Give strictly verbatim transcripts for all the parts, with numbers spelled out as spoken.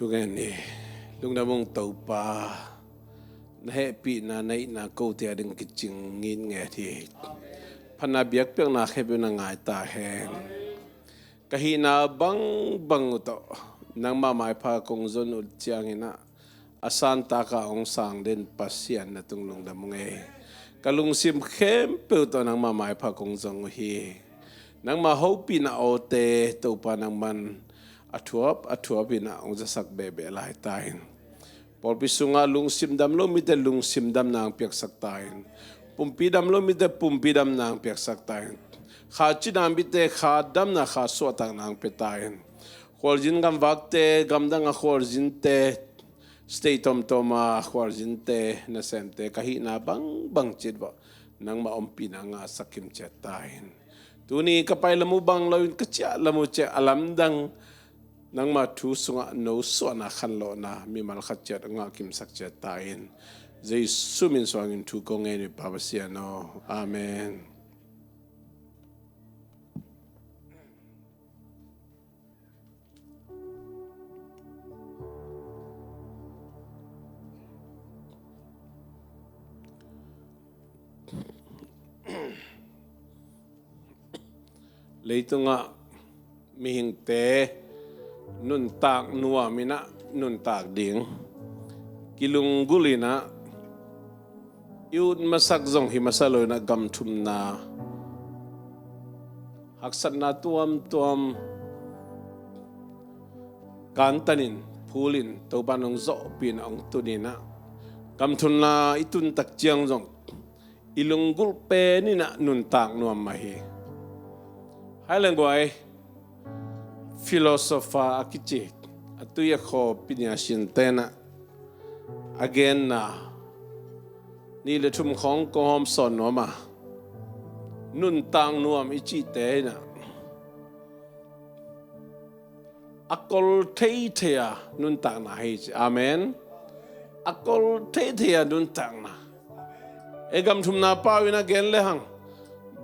Lungdam ung Topa, na hehpihna, na itna kote a ding kicing ngitnget hi. Phatna biakpiakna khempeuh na ngai ta hen. Ka hihna bangbang uh tawh nangmah maipha kong zon uh ciangin ah, a santaka hong sang den Pasian na tung lungdam ung ei. Ka lungsim khempeuh tawh nangmah maipha kong zong uh hi. Nangmah hopihna awte Topa nangman a thuap a thuap in ah hong zasak behbeh lai ta in. Pawlpi sungah lungsim dam lo mite lungsim damna hong piaksak ta in. Pumpi dam lo mite pumpi damna hong piaksak ta in. Kha cina mite kha damna kha suahtakna hong pia ta in. Khualzin gamvakte, gamdang a khualzinte, state tomtom a khualzinte, nasemte, ka hihna bangbang cit vawh nangmah ompihna ngahsak kimciat ta in. Tuni ka pai lam uh bang loin ka ciah lam uh ciah a lamdang nangmah thu sungah no suahna khanlawhna mimal khat ciat ngah kimsak ciat ta in. Jesu min suangin thu kong ngen uh hi Pa Pasian aw. Amen. Leitungah mihingte nuntak nuam in ah nuntak ding, kilunggulh in ah i ut masak zong hi masa lo in ah gam thumna haksatna tuamtuam kantanin phulin Topa in hong zawhpih in ah hong tun in ah gam thumna i tun tak ciang zong i lunggulh pen in ah nuntak nuam mah hi. Hai leng guai, philosopher a kici a tui a khaw Pi Nia Shin te in ah a genna nih le thum khawng kong hawm sawn nuam a, nuntak nuam i cihte in ah a kol theithei a nuntakna hi ci. Amen. A kol theithei a nuntakna. Ei gam thumna pau in a gen le hang,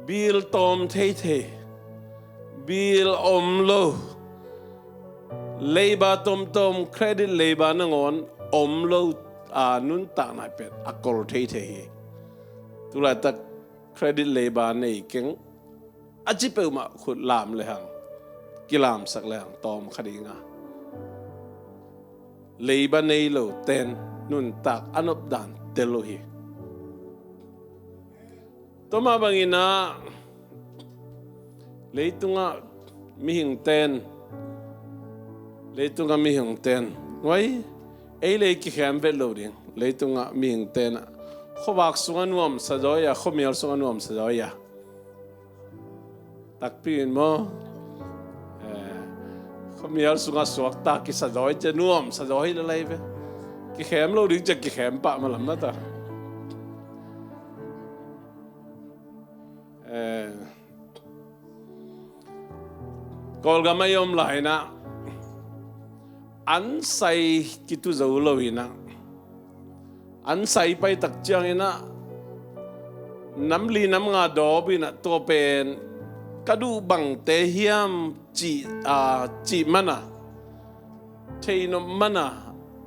bill tawm theithei, bill om lo, leiba tawmtawm, credit leiba nangawn om lo a nuntakna pen a kol theithei hi. Tulaitak credit leiba nei keng a ci peuhmah khut lam le hang, kilamsak le hang tawm kha ding a, leiba nei lo ten nuntak a nopdan tel uh hi. Tua mah bangin ah leitungah mihing ten, leitungah mihing ten, guai, ei le ei kikhem vet lo ding. Leitungah mihing ten ah khuavak sungah nuamsa zaw hi a, khuamial sungah nuamsa zaw hi a. Takpi in maw? Eh, khuamial sungah suakta kisa zaw hi cia nuamsa zaw hi le lai ve. Kikhem lo ding cia kikhem pah malam na ta. Eh, Kawlgam a i om lai in ah ansai kitu zo lo in ah, ansai pai tak ciangin ah nam li nam nga dawp in ah, tua pen ka duh bangte hiam cih, a, cih man a, theihnop man a,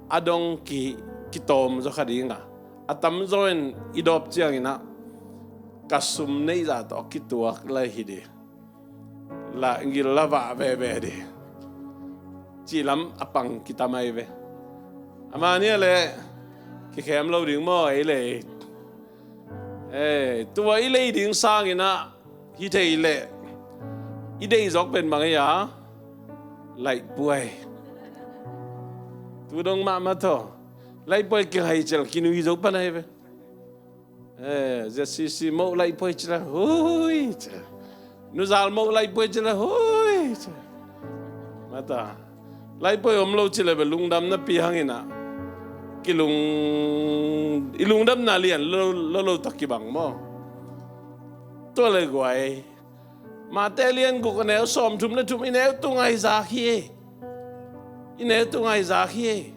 a dong ki, kitawm zaw kha ding a, a tamzaw in i dawp ciangin ah ka sum neih zah tawh kituak lai hi ding. La ngil la vah veve ding cih lam a pang kitam ahi ve. Amah nih leh kikhem lo ding maw, ei le ei. Eh, tua i lei ding sangin ah hi thei leh i deih zawk pen bang ei a, laihpuai. Tu dong mahmah thaw. Laihpuai kinghai cial kinui zo pan ahi ve. Eh, Z C C moh laihpuai ci le hui ci. Nuzal moh laihpuai ci le hui ci. Mata. Laihpuai om lo ci le be lungdam na pi hang in ah, kilung, i lungdamna lian lo, lo, lo tak kibang maw? Tua le guai. Mate lian guk a neu sawmthum le thum, i neu tung ahi zak hi. I neu tung ahi zak hi.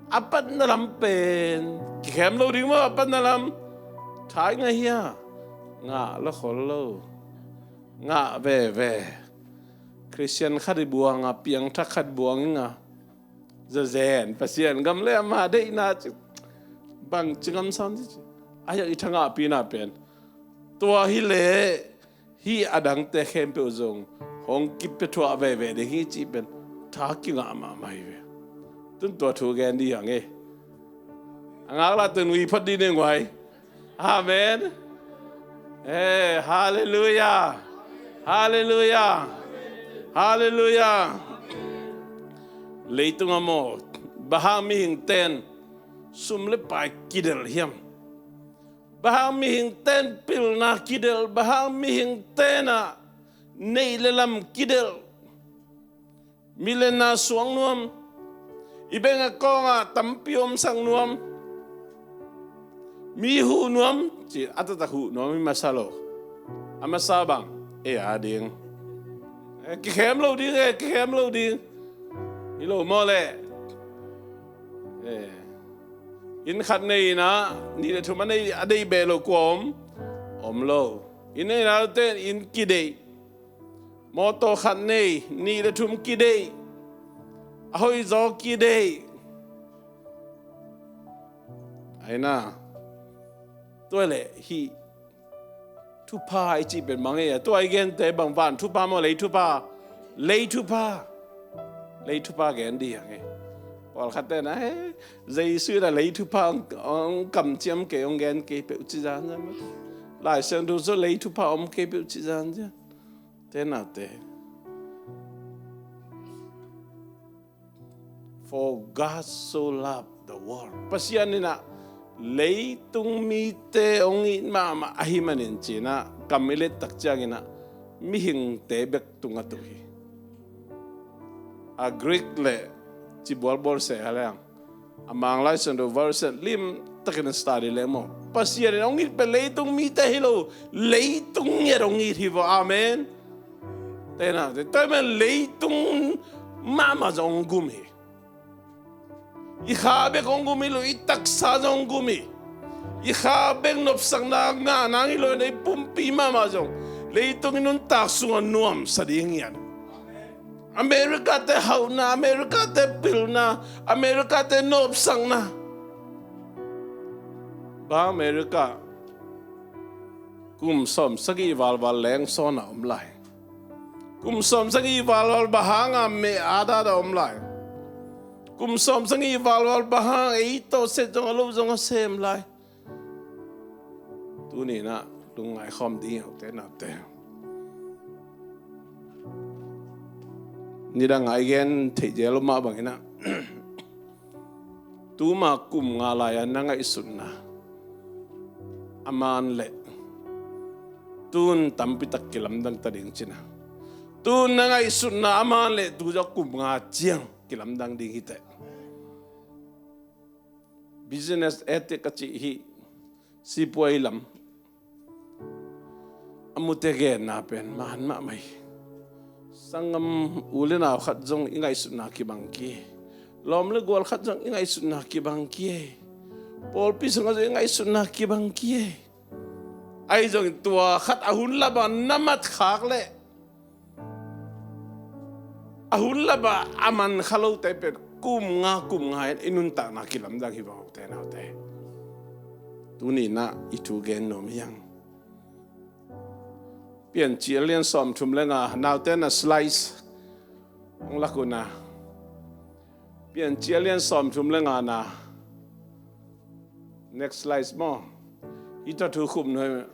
A patna lam pen kikhem lo ding maw, a patna lam. Thai ngah hia? Ngah la khol lo. Ngah veve. Khristian khat i buang a, piangthak khat buang ing a, Zazen Pasian gam le ama deihna ci bang ci ngam sam ci ci. A hiang i thangahpina pen tua hi leh hih a dangte khempeuh zong hong kipia thuah veve ding hi cih pen tha kingah mahmah hi ve. Tun tua thu gen dih hang e. A ngaklah tun ui phot dih ning uai. Amen. Eh, halleluiah. Halleluiah. Halleluiah. Leitung a maw, bang hang mihing ten sum le pai kidelh hiam? Bang hang mihing ten pilna kidelh? Bang hang mihing tenah neih le lam kidelh? Mi lenna suang nuam, i bengah kawngah tampi omsak nuam, mi huh nuam ci, a taktak huh nuam hi masa lo. A masa bang, ei a ding, eh, kikhem lo ding, eh, kikhem lo ding. Hi lo maw leh? Eh, inn khat nei inah nih le thum a nei, a deih beh lo kua om? Om lo. Inn nei inah ten inn kideih. Mawtaw khat nei, nih le thum kideih, a hoihzaw kideih. Aina, tua leh hih thupha i cih pen bang e? Tua i gente bang, van thupha maw, lei thupha? Lei thupha. Lei thupha gen dih hang e. Pawlkhat tenah, eh, Jesu inah lei thupha hong, hong kamciam kei, hong gen kei peuh ci zanzan. Lai Siangtho sung lei thupha om kei peuh ci zanzan. Te naute, "For God so loved the world." Pasian inah leitung mite hong it mahmah ahi manin cinah kam i let tak cianginah mihingte bek tungah tu hi. A Greek le ci bualbual se a leng, a Manglai Siangtho verse lim takin a study leng maw, Pasian in hong it pen leitung mite hi lo, leitung ngiat hong it hi vaw. Amen. Tena te, tua man leitung mahmah zong hong gum hi. I kha bek hong gum hi lo, i taksa zong hong gum hi. I kha bek nopsakna ngah nang hi lo, i pumpi mahmah zong leitung i nuntak sungah nuamsa ding hi a. America te hauhna, America te pilna, America te nopsakna. Bang America kum sawm sagih valval leng sawnah om lai. Kum sawm sagih valval bang hanga meh a dada om lai. Kum sawm sagih valval bang hanga ei tawh set zong a lo zong a sem lai. Tuninah lungngai khawm ding hi, ute naute. Nidang a i gen theih zel lo mah banginah tuma kum nga lai-a na ngaihsutna a man leh tun tampitak kilamdang ta ding cina. Tun na ngaihsutna a man leh tu zong kum nga ciang kilamdang ding hi teh. Business ethic a cih hih sipuai lam a mute genna pen man mahmah hi. Sanggam u le nau khat zong i ngaihsutna kibang kei. Lawm le gual khat zong i ngaihsutna kibang kei. Pawlpi sungah zong i ngaihsutna kibang kei. Ahi zongin tua khat a hun lapah na mat khak leh a hun lapah a man kha lote pen kum nga kum nga in i nuntakna kilamdang hi vang, ute naute. Tuninah i thu gen nuam hi hang. Piancil lian sawmthum le nga, naute na slice hong lak una. Piancil lian sawmthum le nga na. Next slide maw. Hih tawh thu khum nuam.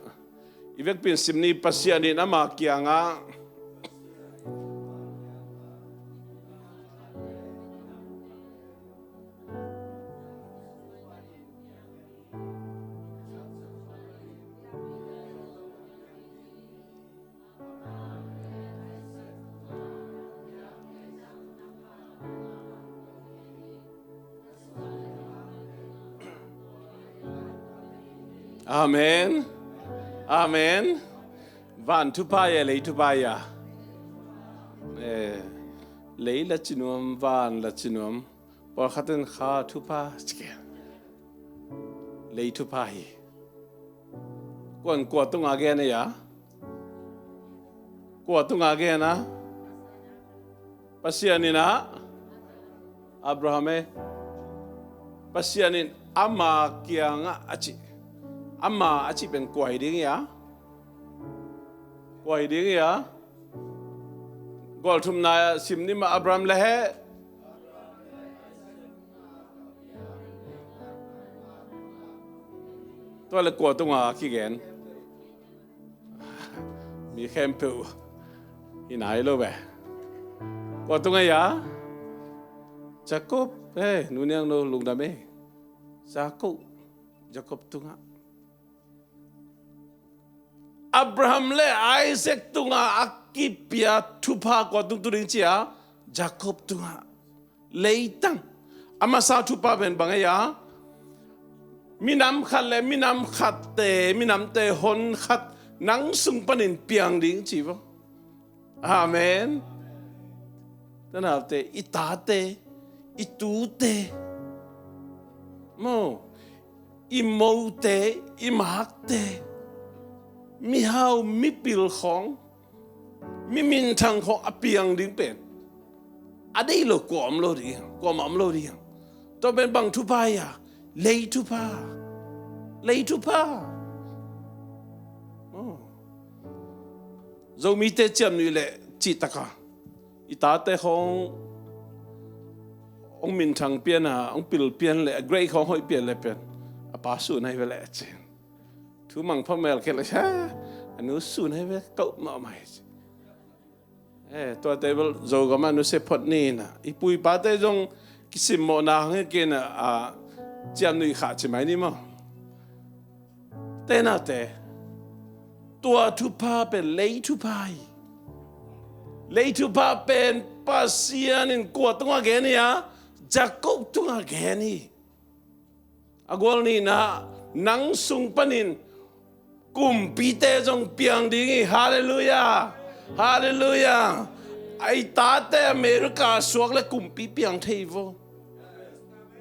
I vekpi in sim ni. Pasian in ama kiangah, Amen. Amen. Van thupha hi a, lei thupha hi a? Eh, lei la ci nuam, van la ci nuam. Pawlkhat in kha thupha ci kei. Lei thupha hi. Kuan kua tunga gen a hi a? Kua tunga gen a? Pasian in a? Abraham e, Pasian in ama kiangah a cih, ama a cih pen kua hi ding hia? Kua hi ding hia? Gualthumna sim ni mah, Abraham le he. Tua le kua tungah kigen? Mi khempeuh hi nai lo ve. Kua tungah hia? Jacob. Eh, Nu Niang No, lungdam e. Jacob, Jacob tungah. Abraham le Isaac tungah a kipia thupha kua tung tu ding ci a? Jacob tungah. Leitang a masa thupha pen bang hia? Minam khat le minam khatte, minamte hon khat nang sung panin piang ding ci vo. Amen. Tanaute, i tate, i tute, maw, i mote, i makte, mihau mipil khawng, mi minthang khawng a piang ding pen a deih lo kua om lo ding, kua mah om lo ding. Tua pen bang thupha hia? Lei thupha. Lei thupha. Oh. Zomite ciamnuih le cihtakah i tate khawng hong minthang pian a, hong pil pian le, a grade khawng hoih pian le pen a pa sun ahi ve leh ci. Thu mangpha mel kei le, ha, a nu sun ahi ve, kauh mahmah hi ci. Eh, tuate bel Zogam ah nusia phot ni na. I pu i pate zong kisimmawhna hang hi kei na, a, ciamnuih khah ci mai ni maw. Te naute, tua thupha pen lei thupha hi. Lei thupha pen Pasian in kua tungah gen hi a? Jacob tungah gen hi. A gual nihna, nang sung panin kumpite zong piang ding hi. Halleluiah. Halleluiah. A i tate America suak le kumpi piang thei vo.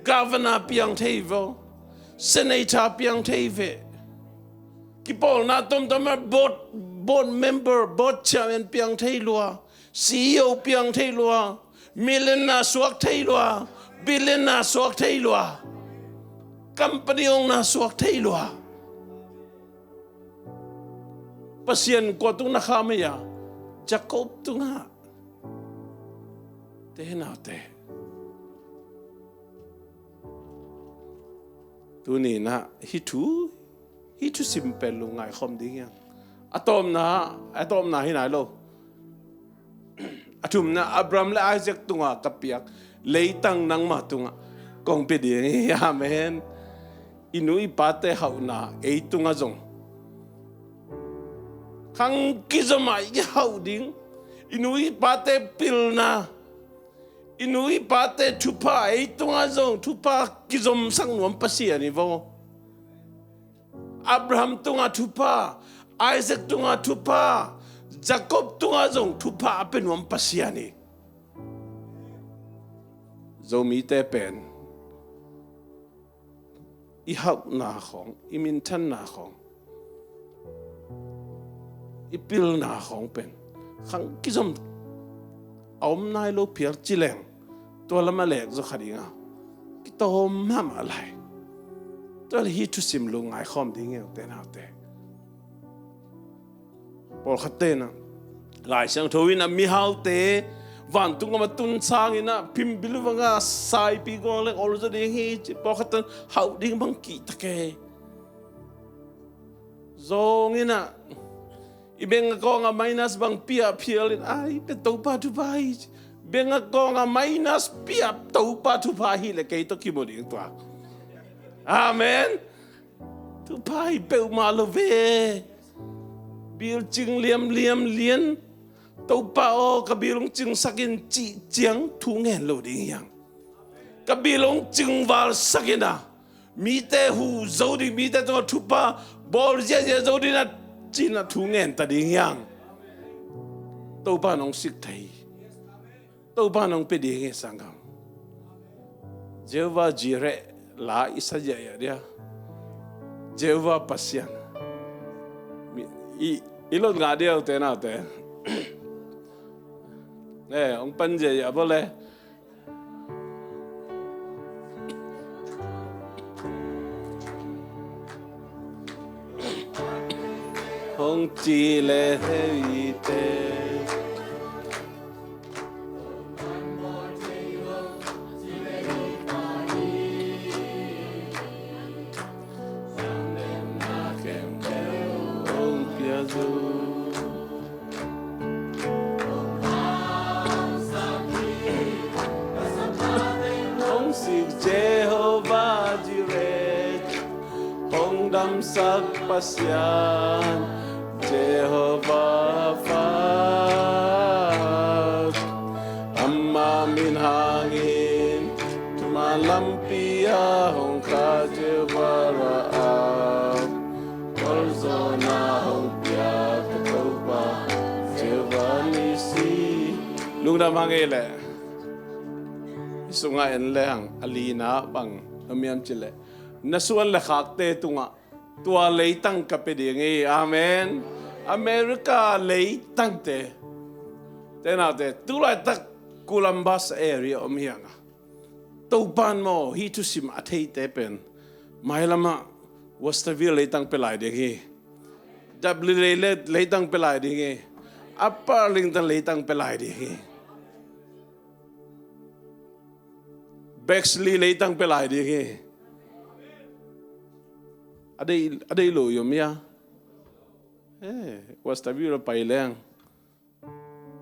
Governor piang thei vo. Senator piang thei ve. Kipawlna tomtom ah board, board member, board chairman piang thei lua. C E O piang thei lua. Millionaire suak thei lua. Billionaire suak thei lua. Company owner suak thei lua. Pasian kua tung na kham hia? Jacob tungah. Te naute, tuni na hih thu, hih thusim pen lungngai khawm ding hiam? A tawpna, a tawpna hi nai lo. A thumna, Abraham le Isaac tungah ka piak leitang nangmah tungah kong pia ding hi. Amen. I nu i pate hauhna ei tungah zong khang kizomah i hauh ding. I nu i pate pilna, i nu i pate thupha ei tungah zong thupha kizomsak nuam Pasian hi vo. Abraham tungah thupha, Isaac tungah thupha, Jacob tungah zong thupha a pia nuam Pasian hi. Zomite pen i hauhna khawng, i minthanna khawng, i pilna khawng pen khang kizom a om nai lo phial ci leng, tua lamah lek zaw kha ding a, kitawm mahmah lai. Tua le hih thusim lungngai khawm ding hi, te naute. Pawlkhatte na, Lai Siangtho in a mihaute vantung gam a tun sangin a phimbil vanga saipi guang leng ol zaw ding hi ci. Pawlkhatte hauh ding bang kihta kei. Zong in a, i bank account a minus bang piah phial in, ai, pen Topa thupha hi ci. Bank account a minus piah Topa thupha hi le kei tawh kimu ding tua. Amen. Thupha hi peuhmah lo ve. Bill cing liamliam lian. Topa aw, ka bill hong cingsak in cih ciang thu ngen lo ding hiang. Ka bill hong cingvalsak in a, mite huh zo ding, mite tungah thupha bawl ziahziah zo ding a, ci-in a thu ngen ta ding hiang. Topa in hong sik thei. Topa in hong pia ding hi, sanggam. Jehovah Jireh la i sa ziahziah dia. Jehovah Pasian. Mi, i, i lot ngah dia, ute naute. Eh, hong pan ziahziah bawle. hong ci le hei te. Hong pia zu. Hong sik Jehovah Jireh, hong damsak Pasian Jehovah Rapha. Ama min hangin thuman lampi ah hong kha Jehovah Rapha. Gualzawhna hong pia ka Topa Jehovah Nissi. Lungdam hang ei leh. Hih sungah en lehang a lina bang na miam ci leh, na suan le khakte tungah tua leitang ka pia ding hi. Amen. America leitangte, te naute, tulaitak Columbus area om hiang a, Topan maw hih thusim a theite pen mailamah Westerville leitang pia lai ding hi. Dublin lei-, leitang pia lai ding hi. Upper Arlington leitang pia lai ding hi. Bexley leitang pia lai ding hi. A dei, a dei lo i om hia? Eh, Westerville pai leng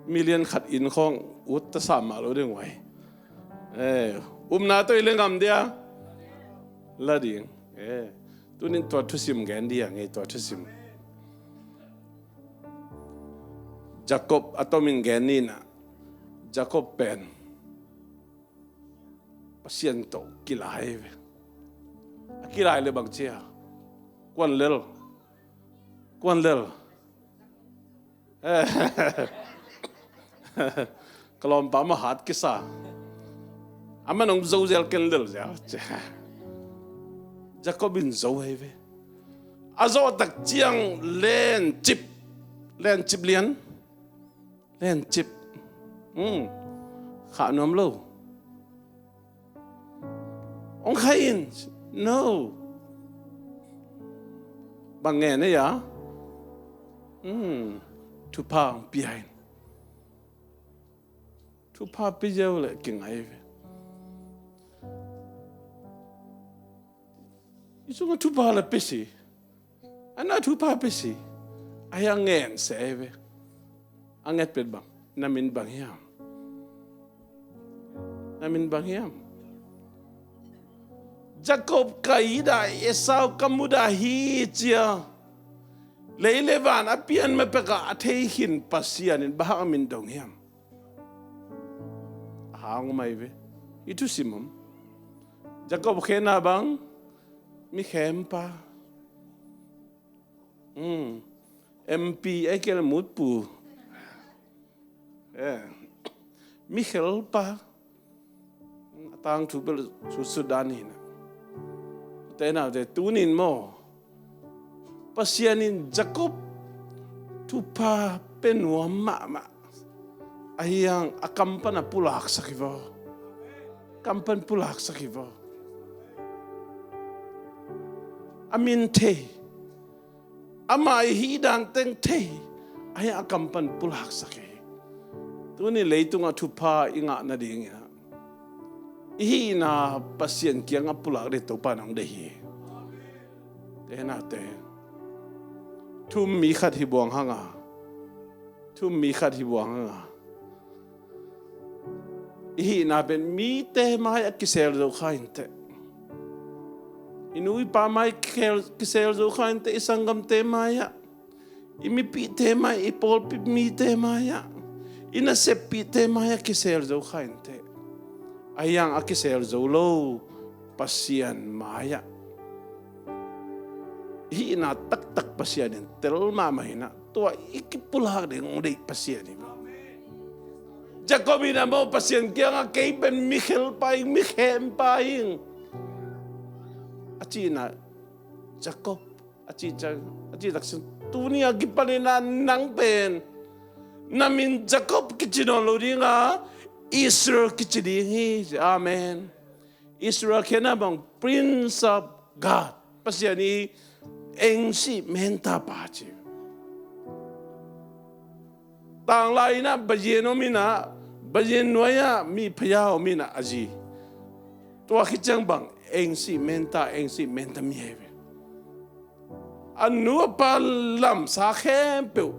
million khat inn khawng ut ta sa mah lo ding uai. Eh, upna tawh i le ngam dia? La ding. Eh, tunin tua thusim gen dia ngei, tua thusim. Jacob a tomin gen ni na. Jacob pen Pasian tawh kilai ve. A kilai le bang cia? Kuan lel. Kuan lel. Ka lawmpa mah hat kisa. Aman hong zo zel, ken lel zel. Jacob in zo hi ve. A zawh tak ciang lencip. Lencip lian. Lencip. Hmm. Khah nuam lo. Hong khai in. No. Bang ngen ei a? Hmm. Thupha hong pia in. Thupha pia ziau le kingai ve. I sungah thupha le pia si. A na thupha pia si. A hi a ngen se ve. A nget pet bang. Na min bang hiam? Na min bang hiam? Jacob ka it a, Esau ka mut a hi cia. Lei le van a pian ma pek a, a thei khin Pasian in bang hang a min dong hiam? A hang mai ve. I thusim om. Jacob khenna bang? Mi khempa. Hmm. M P ei kel mutpu. Eh. Mi khelpa. A tangthu bel sutsut dan hi na. Te naute, tunin maw, Pasian in Jacob thupha pia nuam mahmah. A hiang a kam pan a pulaksak hi vaw. Kam pan pulaksak hi vaw. A min thei. Amah i hih dan teng thei. A hiang a kam pan pulaksak hi. Tuni leitungah thupha i ngah nadingin ah, i hihna Pasian kiangah pulak ding Topa in hong deih hi. Te naute, thu um mi khat hi buang hang a. Thu um mi khat hi buang hang a. I hihna pen mite mai-ah kisel zo kha inteh. I nu i pa mai kisel, kisel zo kha inteh, i sanggamte mai-ah. I mipihte mai, i pawlpi mite mai-ah. I naseppihte mai-ah kisel zo kha inteh. A hiang a kisel zo lo Pasian mai-ah. Hihna taktak Pasian in tel mahmah hi na, tua i kipulak ding hong deih Pasian hi. Jacob in a maw Pasian kiangah kei pen mi khelpa ing, mi khempa ing. A cihna Jacob, a cih ciang, a cih tak ciang, tuni a kipanin ah nang pen na min Jacob kici nawn lo ding a, Israel kici ding hi. Amen. Israel khenna bang, Prince of God. Pasian i eng sih menta pa ci. Tanglai in ah bazin om in ah, bazin nuai ah mi phaya om in ah a zi. Tua khit ciang bang, eng sih menta, eng sih menta mi ahi ve. A nu a pa lamsa khempeuh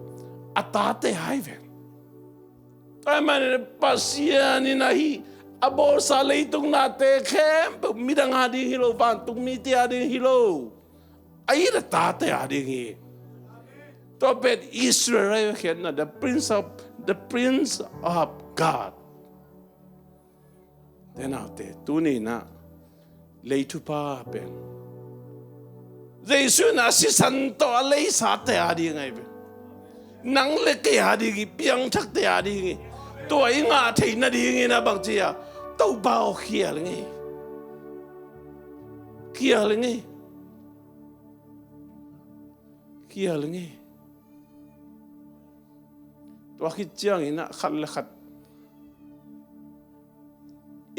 a tate ahi ve. Tua ahih manin Pasian in ahi a bawlsa leitung nate khempeuh midang a ding hi lo, vantung mite a ding hi lo. A it a tate a ding hi. Tua pen Israel a i khiatna, the Prince of, the Prince of God. Te naute, tuni in ah lei thupha pen Jesu in a sisan tawh a leisate a ding ahi ve. Nang le kei a ding hi, piangthakte a ding hi. Tua i ngah theih nadingin a bang ci a, Topa aw, khial ing ei. Khial ing ei. Khial ing ei. Tua khit ciangin ah khat le khat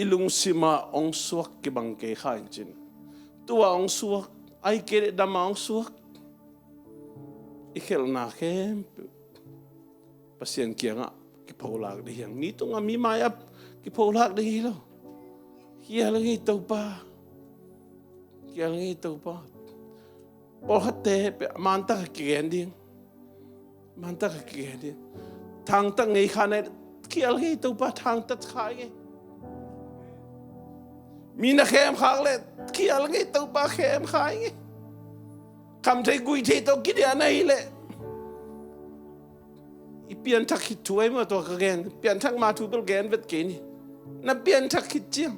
i lungsim ah hong suak kibang kei kha in cin. Tua hong suak, ahih kei leh dam a hong suak i khelhna khempeuh Pasian kiangah kipholak ding hi hang. Mi tungah, mi mai-ah kipholak ding hi lo. Khial ing ei Topa. Khial ing ei Topa. Pawlkhatte pen mantak a kigen ding. Mantak a kigen ding. Thangtak ngei kha na, khial ing ei Topa, thangtak kha ing ei. Mi na khemkhak leh, khial ing ei Topa, khemkha ing ei. Kham thei gui thei tawh kidiah na hih leh, i pianthak khit thu ahi maw, tua ka gen. Pianthak ma thu bel gen vet kei ni. Na pianthak khit ciang,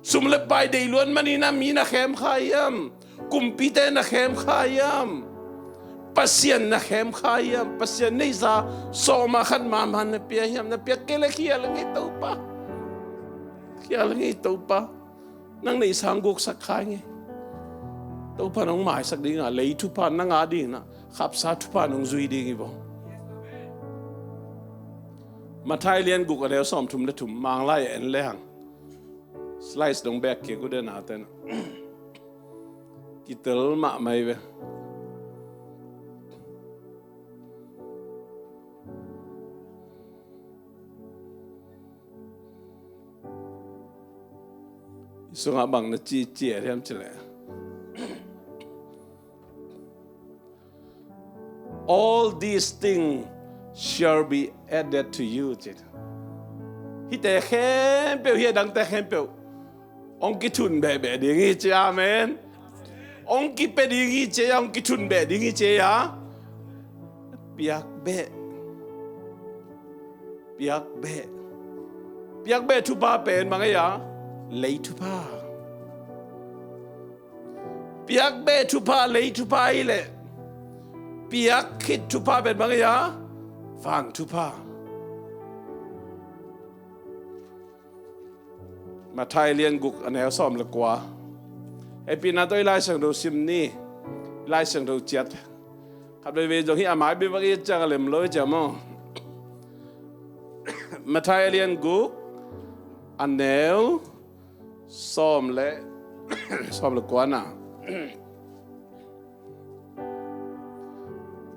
sum le pai deih luat manin ah mi na khemkha hiam? Kumpite na khemkha hiam? Pasian na khemkha hiam? Pasian neihsa sawm ah khat mahmah na pia hiam? Na piak kei leh khial ing ei Topa. Khial ing ei Topa. Nang neihsa hong guksak kha ing ei. Topa in hong maisak ding a, lei thupha nang a ding in ah, khapsa thupha in hong zui ding hi vo. Matthai lian guk, a neu sawmthum le thum, Manglai en le hang. Slides dong bek kik uh den a ten. Kitel mahmah hi ve. I sungah bang na ci, ci a hiam cih leh, "All these things shall be added to you," ci. Hihte khempeuh, hih a dangte khempeuh hong kithun behbeh ding hi ci. Amen. Hong kipia ding hi ci a, hong kithun beh ding hi ci a. Piak beh. Piak beh. Piak beh thupha pen bang ei a? Lei thupha. Piak beh thupha, lei thupha hi leh, piak khit thupha pen bang ei a? Van thupha. Matthai lian guk, a neu sawm le kua. Hehpihna tawh i Lai Siangtho sim ni. I Lai Siangtho ciat. Khat veivei zong hih a mai bia vak i et ciang a lem lo i ci a maw. Matthai lian guk, a neu sawm le, sawm le kua na.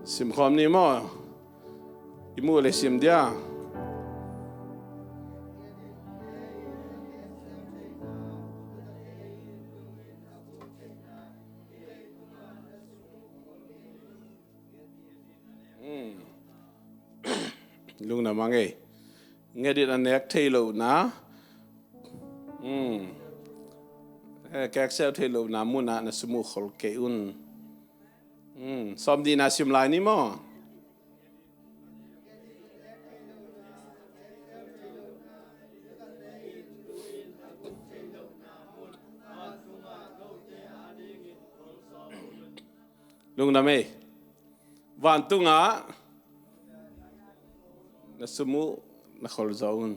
Sim khawm ni maw. I muh le sim dia. Hmm. Lungdam a ngei. Nget in a nek thei lohna. Hmm. Eh, kekseu thei lohna munah na sum uh khol kei un. Hmm. Sawm dihna sim lai ni maw. Lungdam ei. Vantungah na sum uh na khol zaw un.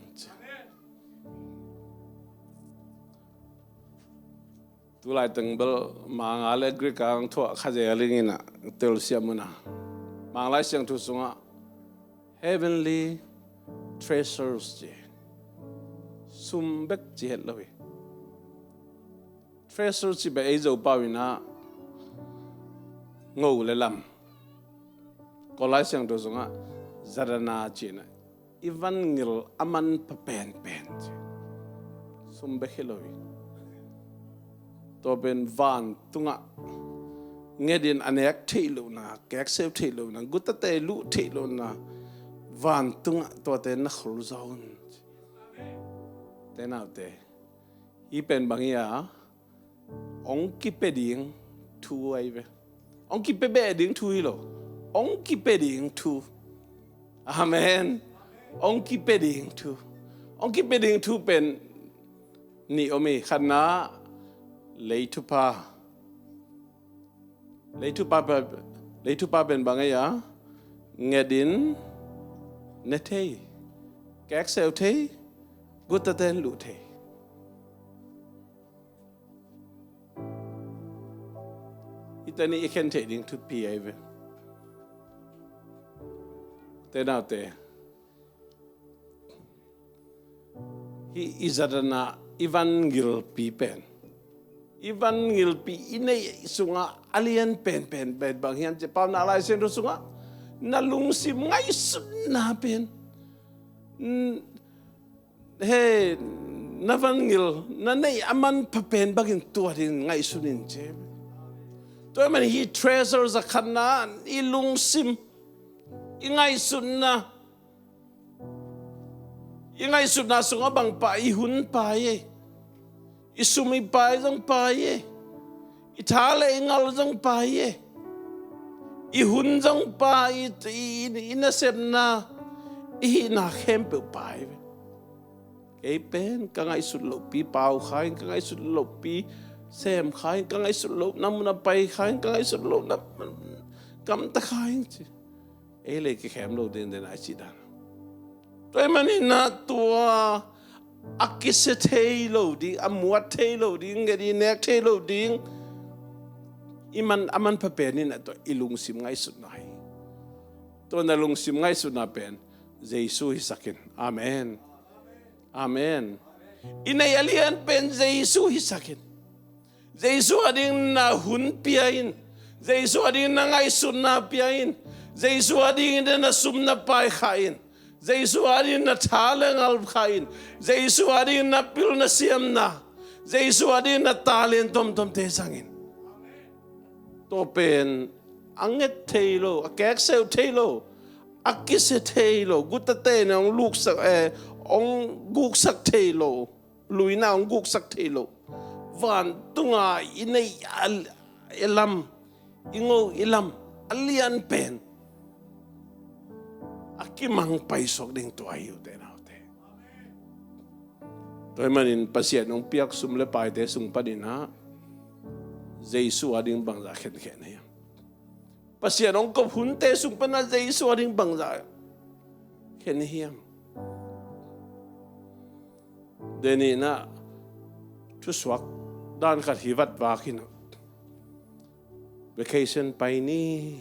Tulai teng bel Manga le Greek a ang thuah kha zel ing in a, telsiam un a. Manglai Siangtho sungah heavenly treasures ci. Sum bek ci het lo hi. Treasures ci bek ei Zopau in a ngo le lam. Kawllai Siangtho sungah Zadana cihna i van ngil a manpha penpen ci. Sum bek hi lo hi. Tua pen vantungah ngetin a nek theih lohna, kekseu theih lohna, gutate luh theih lohna, vantungah tuate na khol zaw un ci. Te naute, hi pen bang hi a, hong kipia ding thu ahi ve. Hong kipia beh ding thu hi lo. Hong kipia ding thu. Amen. Hong kipia ding thu. Hong kipia ding thu pen nih om hi. Khatna, leithupa. Leithupa pen, leithupa pen bang ahi a, ngetin ne thei, kekseu thei, gutate in luh thei. Hihte nih i khen theih ding thupi ahi ve. Te naute, hih i zadana i van ngilpi pen, i van ngilpi i neih sungah a lian penpen pen bang hiam ci, Paunak Lai Siangtho sungah na lungsim ngaihsutna pen, n- he, na van ngil, na neih a manpha pen bangin tua dingin ngaihsun in ci. Tua ahih manin hih treasure za khatna, i lungsim, i ngaihsutna, i ngaihsutna sungah bang pha, i hun pha hi. I sum i pha hi zong pha hi. I tha le i ngal zong pha hi. I hun zong pha, i, i, i nasepna, i hihna khempeuh pha hi. Kei pen ka ngaihsut lohpi pau kha in, ka ngaihsut lohpi sem kha in, ka ngaihsut lohna mun a pai kha in, ka ngaihsut lohna gamta kha in ci. Ei le kikhem lo ding den a i cih dan. Tua ahih manin ah tua a kisia thei lo ding, a muat thei lo ding, nget i nek thei lo ding, i man, a manpha pen in ah tua i lungsim ngaihsutna hi. Tua na lungsim ngaihsutna pen Jesu hisak in. Amen. Amen. I neih a lian pen Jesu hisak in. Jesu ading na hun pia in. Jesu ading na ngaihsutna pia in. Jesu ading na sum na pai kha in. Jesu ading na tha le ngal kha in. Jesu ading na pil na siamna. Jesu ading na talent tomtomte zang in. Tua pen a nget thei lo, a kekseu thei lo, a kisia thei lo, gutate in hong luksak, eh, hong guksak thei lo, luina hong guksak thei lo. Vantunga i neih a, i lam, i ngo i lam a lian pen a kimang paisuak ding tua hi, ute naute. Tua ahih manin Pasian hong piak sum le paite sung panin ah Jesu ading bangzah khenkhen hiam? Pasian hong kop hunte sung panin ah Jesu ading bangzah khen hiam? Denin ah thusuak dan khat hi vatvak in ah, vacation pai ni.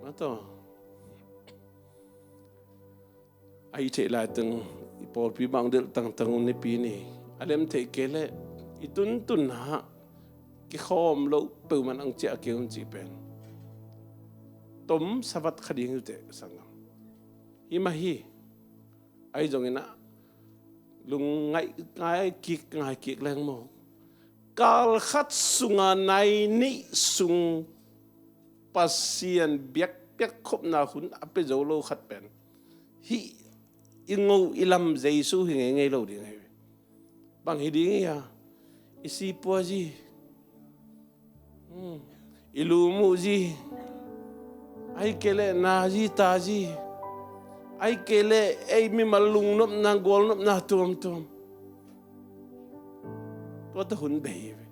Mataw. A i theih laiteng i pawlpi bang delh tangtang un nipi ni. A lem theih kei leh i tuntun ah kikhawm loh peuhmah hong ciah kei un cih pen tom savat kha ding hi uh teh, sanggam. Hi mah hi. Ahi zongin ah lungngaih ngai kik, ngai kik leng maw, kal khat sunga nai nih sung Pasian biakpiak khopna hun a pia zo lo khat pen hih i ngo i lam Jesu hi ngeingei lo ding hi. Bang hi ding hi a, i sipua zi, hmm, i lumuh zi, ahih kei leh na zi ta zi, ahih kei leh ei mimal lungnopna gualnopna tuamtuam. Tua tawh hun bei hi ve.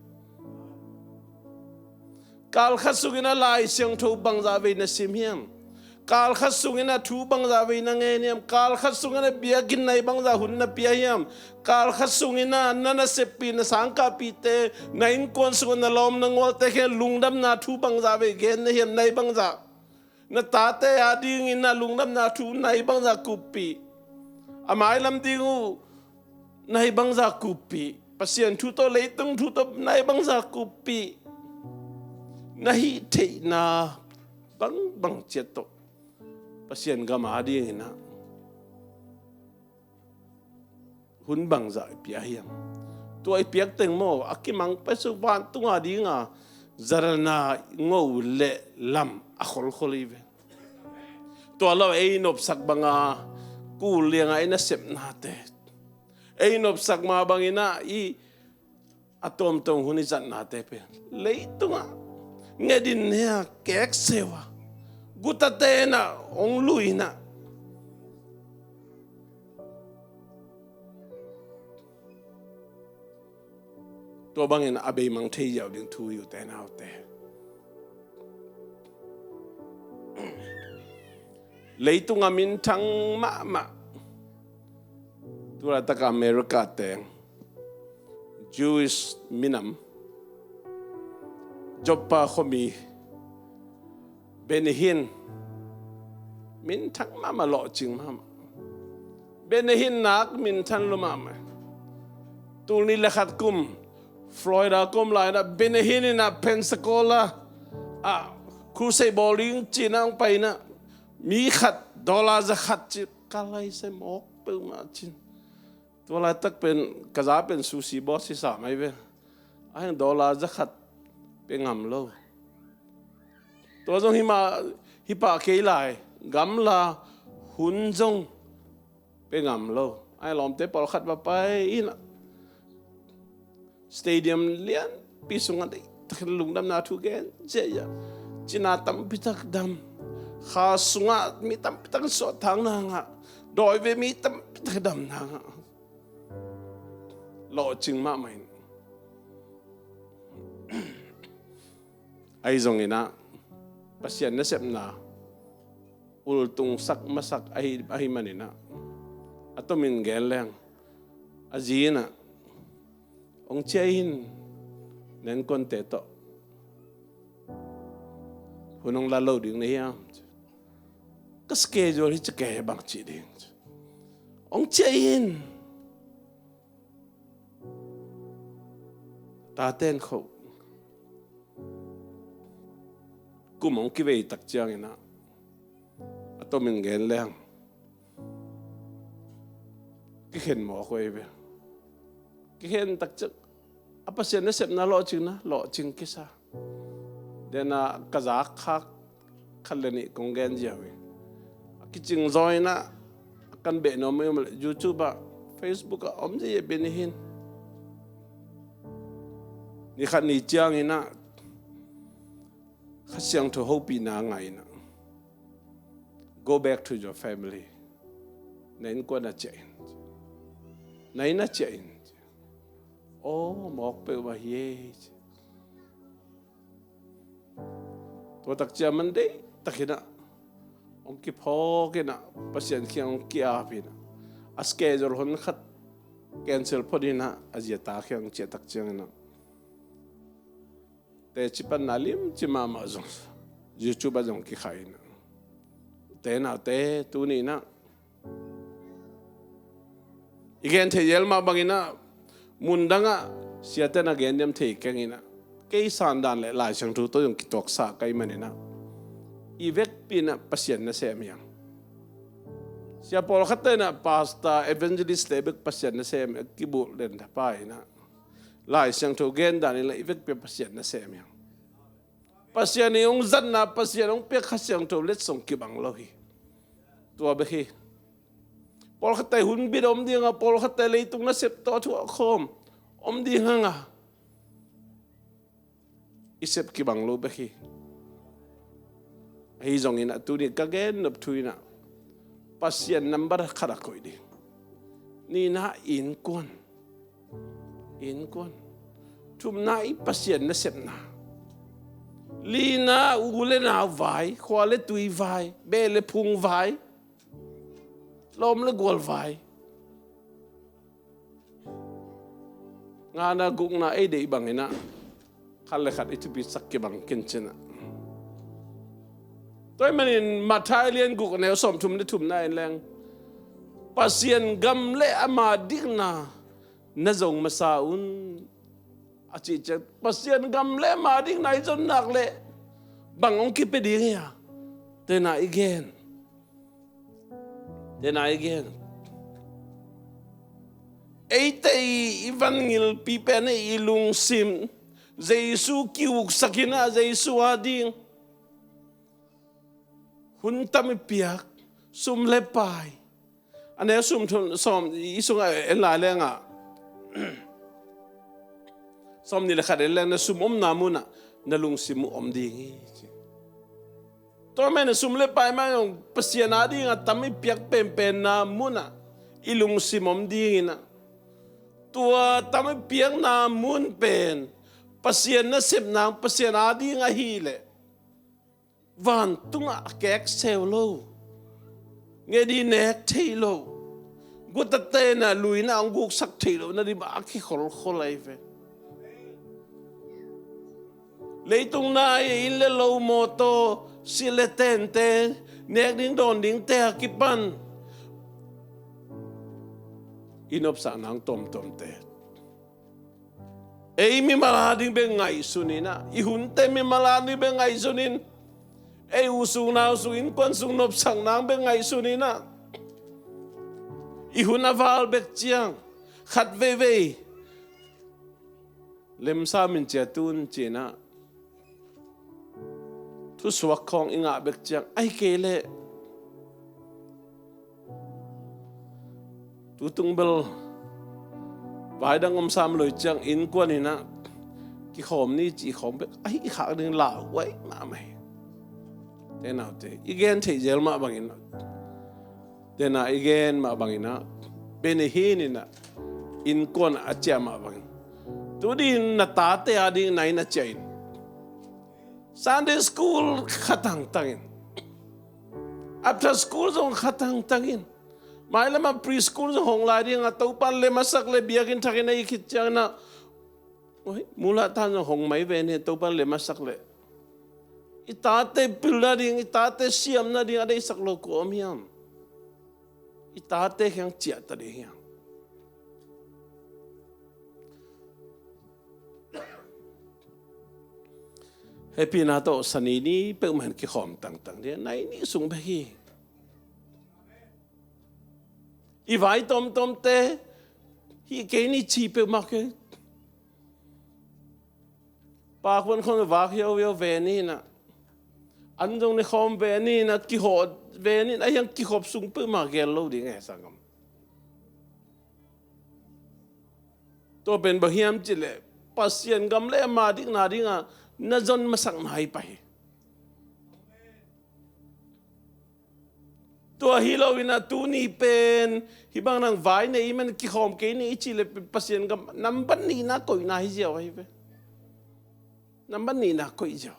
Kal khat sungin a Lai Siangtho bangzah vei na sim hiam? Kal khat sungin a thu bangzah vei na ngen hiam? Kal khat sungin a biakinn nai bangzah hun na pia hiam? Kal khat sungin a na naseppih na sangkahpihte, na innkuan sungah na lawm na gualte khawng lungdamna thu bangzah vei gen na hiam? Nai bangzah. Na tate adingin a lungdamna thu nai bangzah kuppih. A mailam ding uh nai bangzah kuppih. Pasian thu tawh, leitung thu tawh nai bangzah kuppih. Na hih theihna bangbang ciat tawh Pasian gam a dingin ah hun bangzah i pia hiam? Tua i piak teng maw, a kimang pai suk vantung a dinga zaralna, ngo le lam a kholkhol hi ve. Tua lo ei nopsak banga kul lianga ei nasepnate, ei nopsak ma bangin ah i a tawmtawm hun i zatnate pen leitungah ngedin hea, kekseu a, gutate na ong luina. Tua bangin a beimang thei ziau ding thu hi ute naute. Leitunga minthang mahmah, tulaitak America teng Jewish minam, Joppa khuami Benny Hinn, minthang mahmah, lawhcing mahmah. Benny Hinn nak minthang lua mahmah. Tul nih le khat kum Florida kom lai na, Benny Hinn in a Pensacola ah crusade bawl ding ci-in a hong pai na, mi khat dollar za khat ci, ka lai se mawk peuhmah cin. Tua laitak pen ka za pen sushi boss hi sa mai ve. A heng dollar za khat pe ngam lo. Tua zong hi mah, hi pah kei lai, gamla hun zong pe ngam lo. A lawmte pawlkhat va pai in ah, stadium lianpi sungah deihtak lungdamna thu gen ziahziah. Cina tampitak dam, kha sungah mi tampitak suahtak nangah, dawi ve mi tampitak dam nangah, lawhcing mahmah in. Ahi zongin ah Pasian nasepna ultungsak masak ahi, ahi manin ah, a tomin gen leng, a zi in ah, hong ciah in, na innkuante tawh hun hong la lo ding na hiam? Ka schedule hi ci, kei bang ci ding? Hong ciah in. Tate in khoh, kum hong kivei tak ciangin ah, a tomin gen leng, kikhen mawk uh hi ve. Kikhen tak ciang a Pasian nasepna lawhcingna lawhcing kisa. Dena ka zak khak khat le nih kong gen ziau hi. A kicing zaw in ah, a kan beh nuam uh hi om leh, YouTube ah, Facebook ah om ziahziah, Benny Hinn. Ni khat ni ciangin ah Kha Siangtho hopihna ngah in ah, "Go back to your family." Na innkuan ah ciah in. Na inn ah ciah in. Aw, mawk peuhmah hi e. Tua tak ciang man deihtakin ah hong kiphawk in ah, Pasian kiang hong ki-ap in ah, a schedule hon khat cancel phot in ah, a zi a ta kiang ciah tak ciangin ah, teci panna limci mahmah zong YouTube ah zong kikhai in ah, ute naute, tuni in ah i gen thei zel mah bangin ah, mundang ah siate na gen diam thei keng in ah, kei sandan le Lai Siangtho tawh zong kituaksa ka hih manin ah, i vekpi in ah Pasian nasem hi hang. Sia pawlkhatte in ah pastor, evangelist te bek Pasian nasem, kibulh den thapai in ah, Lai Siangtho gen dan in lah i vekpi ah Pasian nasem hi hang. Pasian in hong zatna, Pasian hong piak Kha Siangtho letsong kibang lo hi. Tua bek hi. Pawlkhatte hun bit om ding a, pawlkhatte leitung nasep tawh thuak khawm om ding hang a, i sep kibang lo bek hi. Ahi zongin ah tuni ka gen nop thu in ah, Pasian nambat khat a koih ding. Nihna innkuan. Innkuan. Thumna i Pasian nasepna. Lina u le nau vai, khua le tui vai, beh le phung vai, lawm le gual vai. Ngana gukna ei deih bangin ah, khat le khat i thupisak kibang ken cin ah. Tua ahih manin Matthai lian guk, neu sawmthum le thumna en leng, Pasian gam le ama dikna na zong masa un, a cih ciang, Pasian gam le ama dikna i zon nak leh bang hong kipia ding hia? Tena i gen. Then I again. Eite i, i vangilpi pen i lungsim Jesu kiuksak in ah, Jesu a ding hun tam i piak, sum le pai. A neu sum thum sawm i sungah en lai lengah sawm nih le khat en leng na sum omna munah na lungsim uh om ding hi, ci. Tua men a sum le pai mah zong Pasian a dingah tam i piak penpenna munah i lungsim om dingin ah, tua tam i piakna mun pen Pasian nasepna, Pasian a ding ahileh vantungah a kekseu lo, ngei dih nek thei lo, guta tenah luinah hong guksak thei lo na dih mah a kikholkhol ahi ve. Leitung na i inn le lo, mawtaw, sil le tente, nek ding dawn dingte a kipan i nopsakna hong tomtomte, ei mimal a ding bek ngaihsun in ah, i hunte mimal a ding bek ngaihsun in, ei u sung nau sung innkuan sung nopsakna bek ngaihsun in ah, i hun a val bek ciang khat veivei lemsa min ciat un ci-in ah, thusuak khawng i ngah bek ciang, ahi kei leh tutung bel vai dang om sam lo i ciang innkuan in ah kikhawm ni ci khawm bek ahi khak ding lauhuai mahmah hi. Te naute, i gen theih zel mah bangin ah, tena i gen mah bangin ah, Benny Hinn in ah innkuan a ciah mah bangin, tu ding na tate a ding na inn a ciah in, Sunday school khat hangtang in, after school zong khat hangtang in, mailam a preschool zong hong lai ding a, Topan lem a sak le biakinn thak in a i khit ciangin ah, oi, mulatan zong hong mai ve ni, Topan lem a sak le. I tate pil nading, i tate siam nading a deihsak lo kua om hiam? I tate kiang ciah ta ding hiam? Hehpihna tawh Sani ni peuhmah in kikhawm tangtang ding, nai nih sung bek hi. I vai tomtomte hih kei ni ci peuhmah kei. Pakhuan khawng vak hiauhiau ve ni in ah, an zong ni khawm ve ni in ah, kihawh ve ni in ah, a hiang kikhop sung peuhmah gel lo ding e sanggam. Tua pen bang hiam cih leh Pasian gam le ama dikna dingah na zon masakna hi pah hi. Tua hi lo in ah tuni pen hih bang nang vai nei i man kikhawm kei ni i cih leh Pasian gam nambat nihna koihna hi ziau ahi ve. Nambat nihna koih ziau.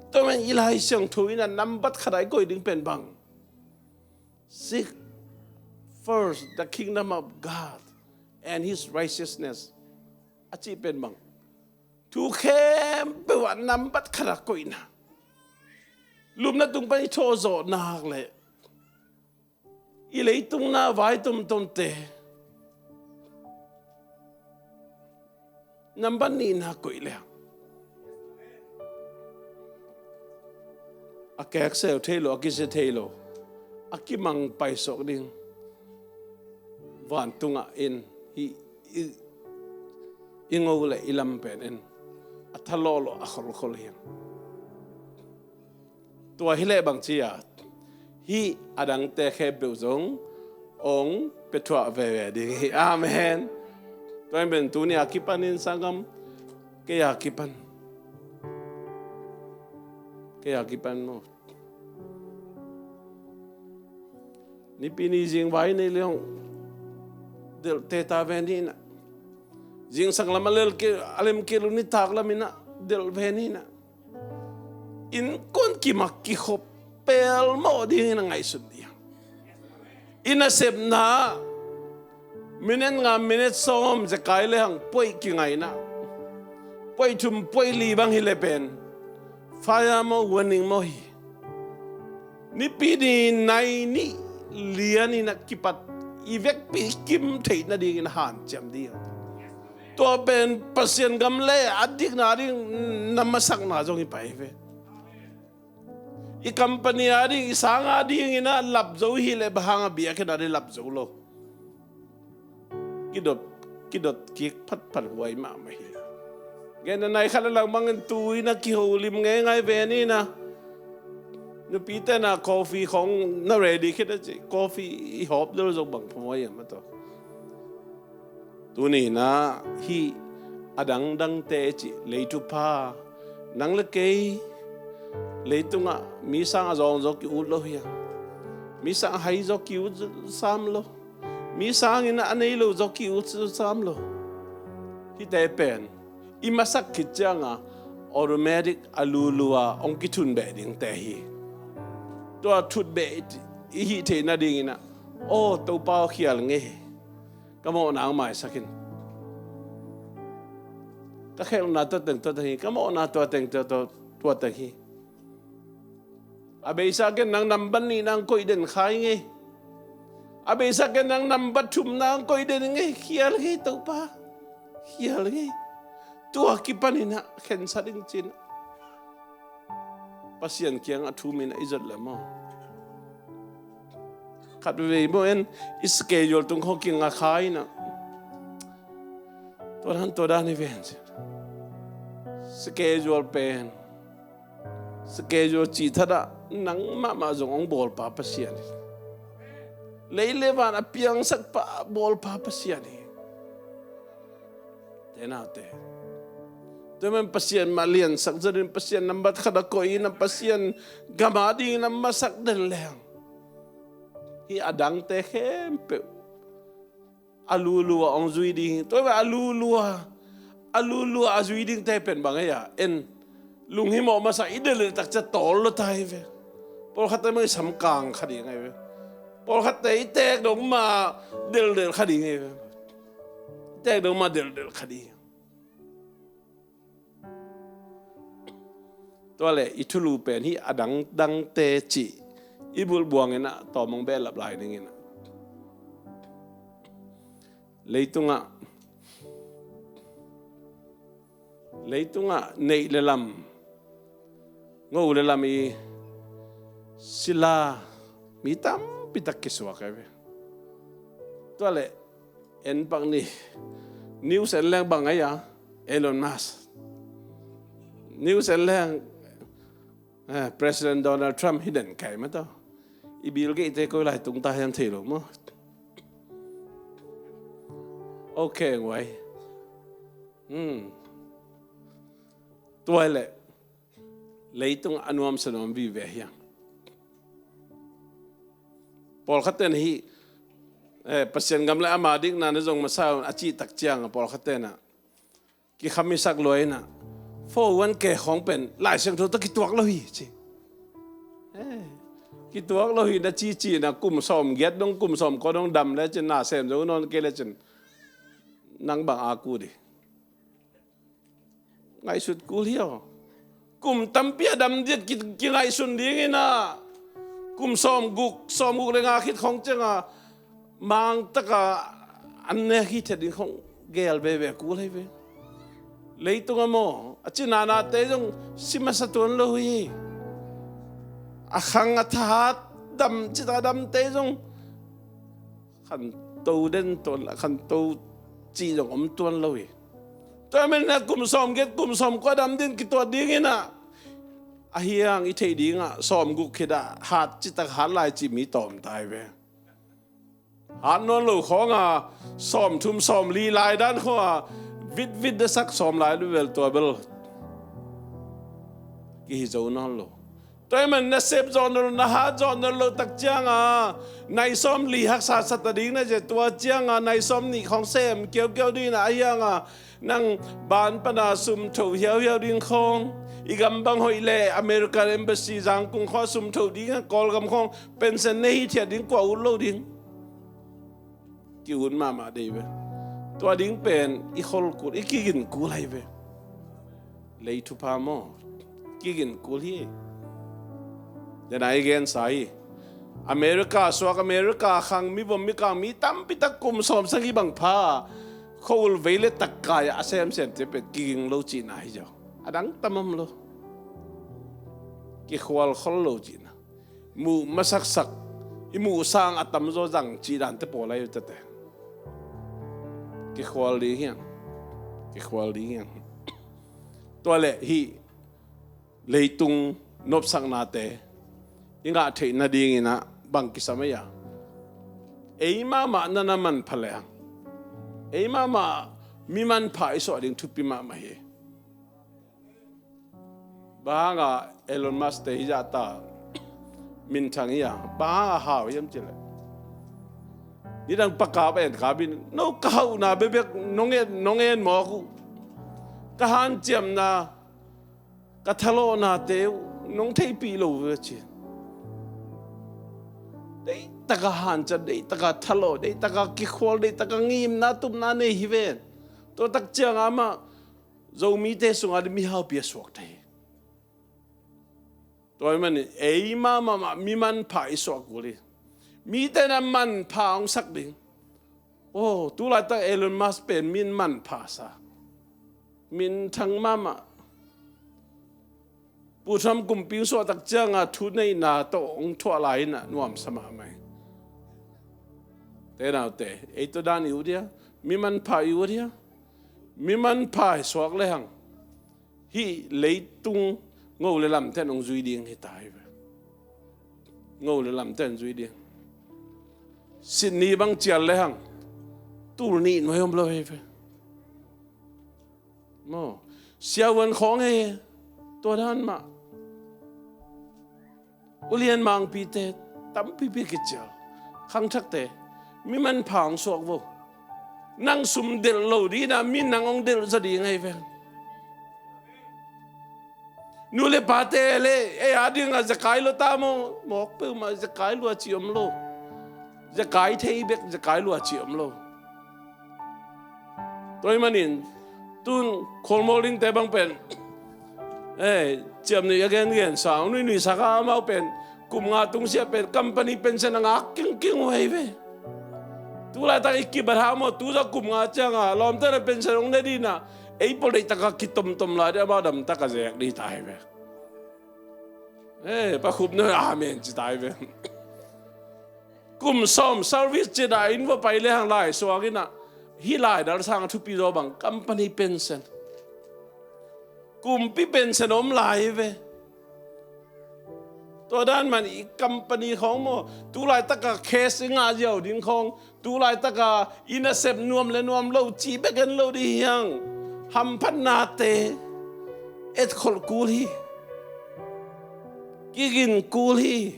Tua man i Lai Siangtho in ah nambat khat a i koih ding pen bang, "Seek first the kingdom of God and his righteousness," a cih pen bang, thu khempeuh ah nambat khat a koihna. Lumna tung pan i thawh zawh nak leh i leitung na vai tomtomte nambat nihna koih leh a kekseu thei lo, a kisia thei lo, a kimang paisuak ding. Vantungah in hih i, i ngo le i lam pen in a thalawhlawh, a kholkhol hi. Tua hi leh bangci a, hih a dangte khempeuh zong hong pia thuah veve ding hi. Amen. Tua hi pen tuni a kipan in sanggam, kei a kipan, kei a kipan maw? Nipi ni zingvai nei leng delh teta ve ni in ah, zingsang lam a lel kei, a lem kei lo nitak lam in ah delh ve ni in ah, innkuan kimak kikhop pelmawh dingin a ngaihsut ding. I nasepna minute nga, minute sawm zekai le hang puaih kingaihna, puaih thum puaih li bang hi le pen fire maw, warning maw hi. Nipi ni nai nih lian in a kipat i vekpi kim theih nadingin a hanciam ding. Tua pen Pasian gam le a dikna ding na masakna zong hi pah hi ve. I company a ding, i sang a ding in a lap zo hi leh, bang hang a biakinn a ding lap zo lo? Kidot, kidot kik phatphat huai mahmah hi. Gen a nai khat a lang bangin tu in a kiholim ngeingai ve ni na. Nupite na coffee khong na ready khit a ci. Coffee i hawp del zong bang phamawh hiam a tawh. Tuni na hih a dangdangte ci, lei thupha, nang le kei leitungah mi sang a zawng zaw ki-ut lo hi a, mi sang a hai zaw ki-ut sam lo, mi sangin a nei lo zaw ki-ut sam lo. Hihte pen i masak khit cianga automatic a lulua hong kithun beh dingte hi. Tua thut beh i hih theih nadingin ah, aw Topa aw khial ngei, ka mawhna hong maisak in. Ka khelhna tua teng tua teng hi, ka mawhna tua teng tua, tua, tua teng hi. A beisa ken nang nambat nihna hong koih den khai ngei. A beisa ken nang nambat thumna hong koih den ngei. Khial ngei Topa. Khial ngei. Tua kipanin ah khensa ding cin. Pasian kiangah thu min a i zot leh maw, khat veve maw en, i schedule tung khawng kinga khai in ah, tua dan tua dan hi ven cin. Schedule pen, schedule cih thadah nang mahmah zong hong bawlpa Pasian hi. Lei le van a piangsak pa bawlpa Pasian hi. Te naute, tua man Pasian mah liansak zaw ding, Pasian nambat khat a koih in a, Pasian gam a dingin a masak den leng, hih a dangte khempeuh a lulua hong zui ding hi. Tua man a lulua, a lulua a zui dingte pen bang ei a en, lunghimawh masa i delh leh takcia tawl lo ta hi ve. Pawlkhatte mah i samkang kha ding ahi ve. Pawlkhatte i teek dong mah delhdelh kha ding ahi ve. I teek dong mah delhdelh kha ding. Tua leh i thulu pen hih a dangdangte cih i bulh buangin ah tawm hong behlap lai dingin ah, leitungah, leitungah neih le lam, ngo le lam i sila mi tampi tak kisuak ahi ve. Tua leh en pak ni, news en leng bang ahi a, Elon Musk. News en leng, eh, President Donald Trump hi den kai mah tawh. I Bill Gates te koi lai tung ta hiam thei lo maw. Ok, nguai. Hmm. Tua leh leitung a nuamsa nuam vive hiam? Pawlkhatte na hih, eh, Pasian gam le ama dikna na zong masa un a cih tak ciang a, pawlkhatte na kikhamisak lua in ah, four oh one K khawng pen Lai Siangtho tawh kituak lo hi ci. Eh, kituak lo hi na cici na, kum sawm giat dong, kum sawm kua dong dam lecin, na sem zo nawn kei lecin, nang bang a kut hi? Ngaihsut kul hi aw. Kum tampi a dam ding ki, kingaihsun dingin ah, kum sawm guk, sawm guk le nga khit khawng ciang a, mang taka an nek hi thiat ding khawng gel veve kul hi ve. Leitung a maw, a cinanate zong si masa tuan lo hi. A khang a thahat dam, cita damte zong khanto den tuan, khanto cih zong om tuan lo hi. Tua man a kum sawm giat, kum sawm kua dam ding kituat dingin ah, a hiang i theih dingah sawm guk khit ah hat citak hat lai cih mi tawm ta hi ve. Hat nawn lo khawng a, sawm thum sawm li lai dan khawng a, vitvit da sak sawm lai lu vel tua bel kihi zo nawn lo. Tua hi man na sep zawh nawn lo, na hat zawh nawn lo tak ciang a, nai sawm li haksa sa ta ding na ci a, tua ciang a nai sawm nih khawng sem kiaukiau ding na, a hiang a nang ban pana sum tho hiauhiau ding khawng, i gam bang hoih leh American Embassy Zangkung khawng a sum tho ding a, Kawlgam khawng pension nei hi thiat ding, kua ut lo ding. Ki-ut mahmah dei ve. Tua ding pen i khol kul, i kigin kul ahi ve. Lei thupha maw? Kigin kul hi. Dena i gensa hi. America suak, America khang, mi vom mi kang, mi tampi tak kum sawm sagih bang pha, khua-ul vei le takkai a semsemte pen kiging lo cihna hi zaw. A dang tam om lo. kikhual khol lo cihna, muh masaksak, i muh sang a tamzaw zang cih dante pawl ahi uh tete. Kikhual ding hiang, kikhual ding hiang. Tua leh hih leitung nopsaknate i ngah theih nadingin ah bang kisam ei a, ei mahmah na na manpha lehang, ei mahmah mi manpha i suah ding thupi mahmah hi. Bang hanga Elon Musk te hi zahta minthang hi a, bang hanga hau hiam cileh, nidang pakap en kapin, no ka hauhna bekbek nong en, nong en mawk uh, ka hanciamna, ka thalawhnate uh nong theihpih lo ve ci. Deihtaka hanciam, deihtaka thalawh, deihtaka kikhual, deihtaka ngimna tupna nei hi ven. Tua tak cianga amah Zomite sungah mihaupi a suak thei. Tua ahih manin ei mahmah mi manpha i suah kul hi. Mite na manpha hong sak ding. Oh, tulaitak Elon Musk pen min manpha sa, minthang mahmah. Pu Trump kumpi hong suah tak cianga thuneihna tawh hong thuah lai in ah nuamsa mahmah hi. Te naute, ei tawh dan i ut hia? Mi manpha i ut hia? Mi manpha i suak lehang hih leitung ngo le lamten hong zui ding hi ta hi ve. Ngo le lamten zui ding. Sydney bang cial lehang tul nih nuai om lo hi ve. Maw, siavuan khawng hi, tua dan mah. Ulian mangpite tampipi kicial, khangthakte, mi manpha hong suak vo. Nang sum delh lo ding in ah mi nang hong delh zaw ding ahi ve. Nu le pate le ei a dingah zekai lua ta maw, mawk peuhmah zekai lua cih om lo. Zekai thei bek zekai lua cih om lo. Tua ahih manin tun khualmual dingte bang pen, eh, ciamnuih a gengen sa, nuihnuih sak a, amau pen kum nga tungsiah pen company pension a ngak kingking uh ahi ve. Tulaitak i kibat hang maw, tu zah kum nga cianga lawmte na pension hong ne ding in ah ei pawl deihtaka kitomtom lai ding, amau damtaka zek ding hi ta hi ve. Eh, pakhup na amen ci ta hi ve. Kum sawm service cih a inn va pai lehang lai suak in ah, hih laidal sang a thupi zaw bang company pension, kumpi pension om lai hi ve. Tua dan man i company khawng maw, tulaitaka cash i ngah ziau ding khawng, tulaitaka i nasep nuam le nuam lo cih bek en lo ding hiang. Hamphatnate etkholh kul hi. Kigin kul hi.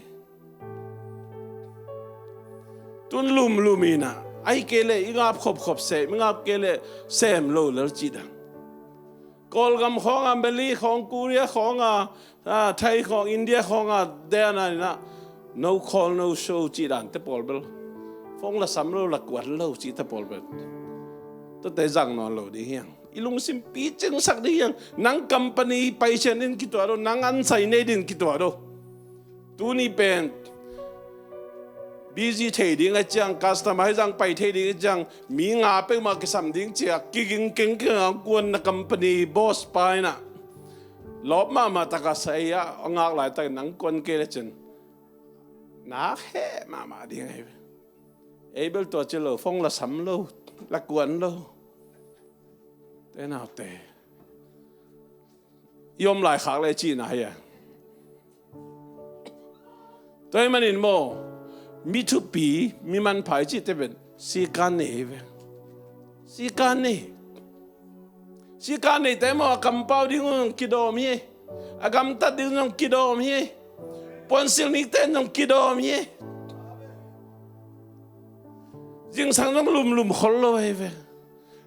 Tun lumlum in ah, ahih kei leh i ngap khopkhop sem, i ngap kei leh sem lo lel cih dan. Kawlgam khawnga, Malay khawng, Korea khawnga, ah, Thai khawng, India khawnga, dena in ah no call no show cih dante pawl bel, phone la sam lo, la kuan lo cihte pawl bel, tuate zang nawn lo ding hiang. I lungsim picingsak ding hiang. Nang company paisiat ding kituah lo, nang ansai nei ding kituah lo. Tuni pen busy thei ding a ciang, customer hi zang pai thei ding a ciang, mi nga peuhmah kisam ding cia kiging kengkeng a kuan na company boss pa in ah lawp mahmah taka sai a, a ngak laitak nang kuan kei le cin nak heh mahmah ding ahi ve. Ei bel tua ci lo, phone la sam lo, la kuan lo. Te naute, i om lai khak le cihna hi a. Tua ahih manin maw, mi thupi, mi manpha i cihte pen sikan nei hi ve. Sikan nei. Sikan neite maw, a kampau ding zong kidawm hi. A gamtat ding zong kidawm hi. Puansilh nikte zong kidawm hi. Zingsang zong lumlum khol lo ahi ve.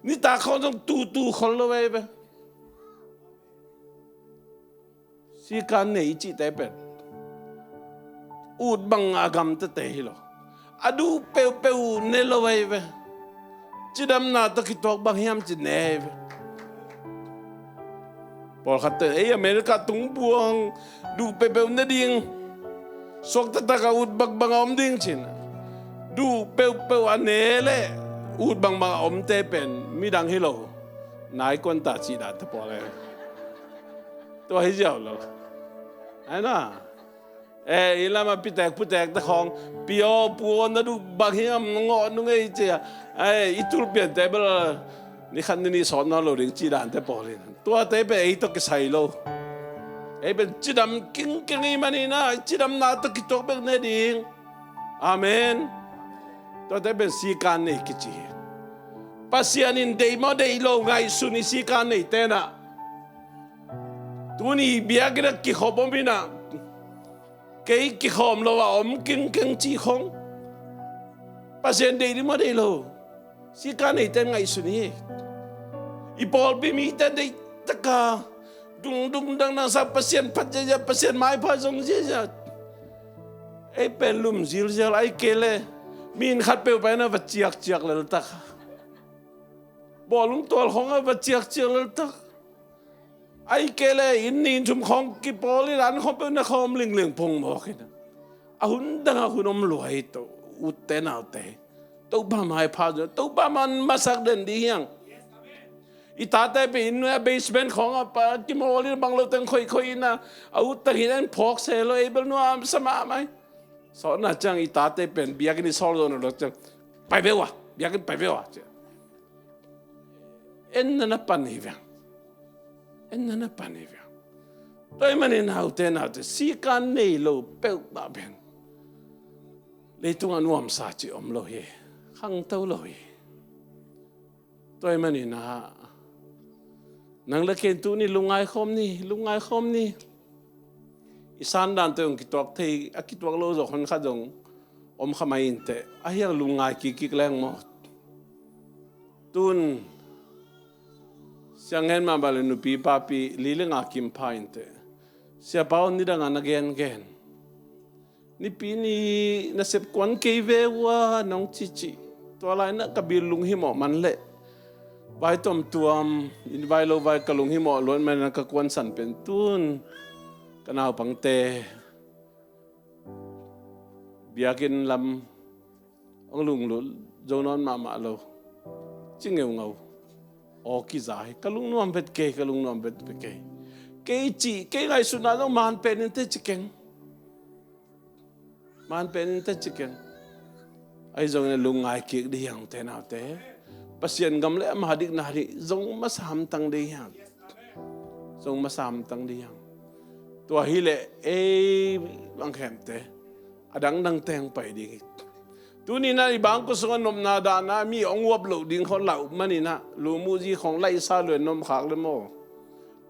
Nitak khawng zong tutu khol lo ahi ve. Sikan nei i cihte pen ut bang a gamtate hi lo. A duh peuhpeuh ne lo ahi ve. Cidamna tawh kituak bang hiam ci ne ahi ve. Pawlkhatte ei America tung buang, duh peuhpeuh ne ding, suakta taka ut bangbang a om ding cin. Duh peuhpeuh a ne le ut bangbang a omte pen midang hi lo. Nai kuan ta cih dante pawl e. Tua hi ziau lo. Ai na. Eh, i lama pitek putek te khawng, pio puo na duh bang hiam, ngawh nung ei cia. Ai, i tul pian te bel ni khat ni ni sawt nawn lo ding ci dan te pawl in. Tua te pen ei tawh kisai lo. Ei pen cidam kingking i manina, cidamna tawh kituak bek ne ding. Amen. Tua te pen sikan nei kici. Pasian in deih maw deih lo ngaihsun i sikan nei tenah. Tuni biakinn a kikhop om inah, kei kikhawm lo a om kingkeng cih khong. Pasian deih ding maw deih lo, sikan neite ngaihsun hi. I pawlpi mite deih taka dungdung dangdang sa, Pasian phat ziazia, Pasian maipha zong ziazia. Ei pen lum zilzial ai kei le, min khat peuh paina va ciakciak leltak. Bawlung tual khong a va ciakciak leltak. Ai kei le inn nin thum khawng kipawl in an khawng peuh na khawm lingling pong mawk in. A hun dang a hun om luai to, ute naute. Topa maipha zong, Topa man masak den dih hiang. I tate pen inn a basement khawng a pa kimawl in bang lo teng khoikhoi in a, a ut tang hin en phawk se lo, ei bel nuam sa mahmah hi. Sawtna ciang i tate pen biakinn i sawl zo na lo ciang, pai ve ua, biakinn pai ve ua cia. En na na pan hi veng. En na na pan hi veng. Tua i manin haute naute, sikan nei lo peuhmah pen leitungah nuamsa cih om lo hi. Khangto lo hi. Tua i manin ah, nang le kei in tuni lungngai khawm ni, lungngai khawm ni. I sandan te hong kituak thei, a kituak lo zawk hon khat zong om kha mai inteh. A hiang lungngai kikkik leng maw. Tun siang hen mah bang le nupi papi li le nga kim pha inteh. Siapa aw nidang a na gengen. Nipi ni nasep kuan kei ve ua nong cici. Tua lai na ka bil lunghimawh man leh vai tuamtuam, vai lo vai ka lunghimawh luat man na ka kuansan pen tun ka naupangte biakinn lam hong lunglut zo nawn mahmah lo. Ci ngeungau. Aw kiza hi, ka lungnuam vet kei, ka lungnuam vet kei. Kei cih, kei ngaihsutna zong man pen in te ci keng. Man pen in te ci keng. Ahi zongin a lungngai kik dih hiang te naute. Pasian gam le ama dikna dih zong masa hamtang dih hiang. Zong masa hamtang dih hiang. Tua hileh ei bang khemte a dangdang teng pai ding hi. Tuni na i bangkua sungah nopna dahna mi hong uap loh ding khawng lauh maninah lumuhzi khawng laihsa luen nop khak le maw?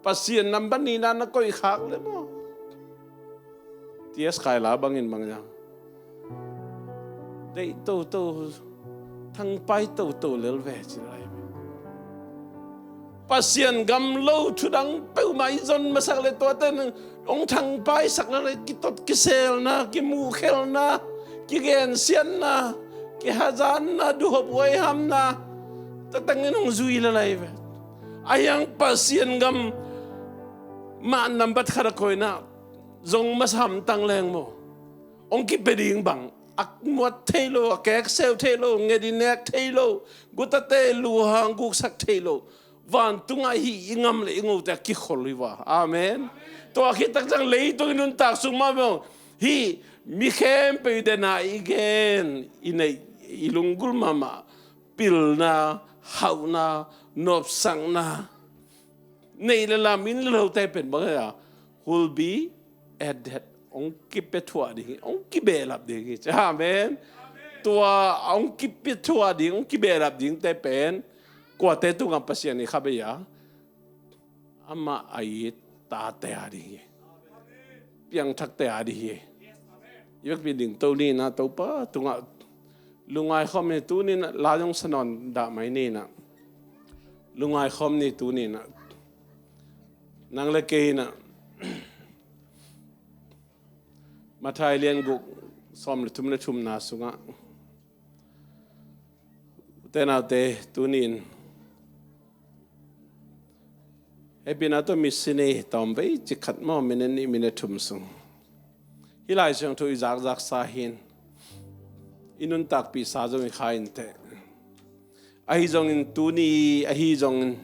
Pasian nambat nihna na koih khak le maw? T S Khaila bangin bang hiam? Deih toto, thangpai toto lel ve ci lai ve. Pasian gam lo thudang peuhmah i zon masak le tuate hong thangpaisak le kitot kiselna, kimuhkhelna, kigensiatna, kihazanna, duhop huaihamna tatangin hong zui le lai ve. A hiang Pasian gam mah nambat khat a koina zong masa hamtang leng maw? Hong kipia ding bang a muat thei lo, a kekseu thei lo, nget i nek thei lo, gutate luhang guksak thei lo. Vantungah hih i ngam le i ngote a kikhol hi va. Amen. Tua khit takciang leitung i nuntak sung mah bang hih mi khempeuh i dena i gen i neih i lunggulh mahmah pilna, hauhna, nopsakna, neih le lam in le lote pen bang hia, will be added. Hong kipia thuah ding hi, hong kibehlap ding hi. Amen. Tua hong kipia thuah ding, hong kibehlap dingte pen kuate tungah Pasian i kha bei a, amah a it tate a ding hi. Piangthakte a ding hi. I vekpi ding to ni na Topa tungah lungngai khawm ni tu ni na, la zong sa nawn dah mai ni na. Lungngai khawm ni tu ni na. Nang le kei na. Matthai lian guk sawm le thum le thumna sungah. Ute naute, tunin hehpihna tawh misi nei tawm vei cik khat maw, minute nih minute thum sung. Hih Lai Siangtho i zakzaksa hin i nuntakpihsa zong i kha inteh. Ahi zongin tuni, ahi zongin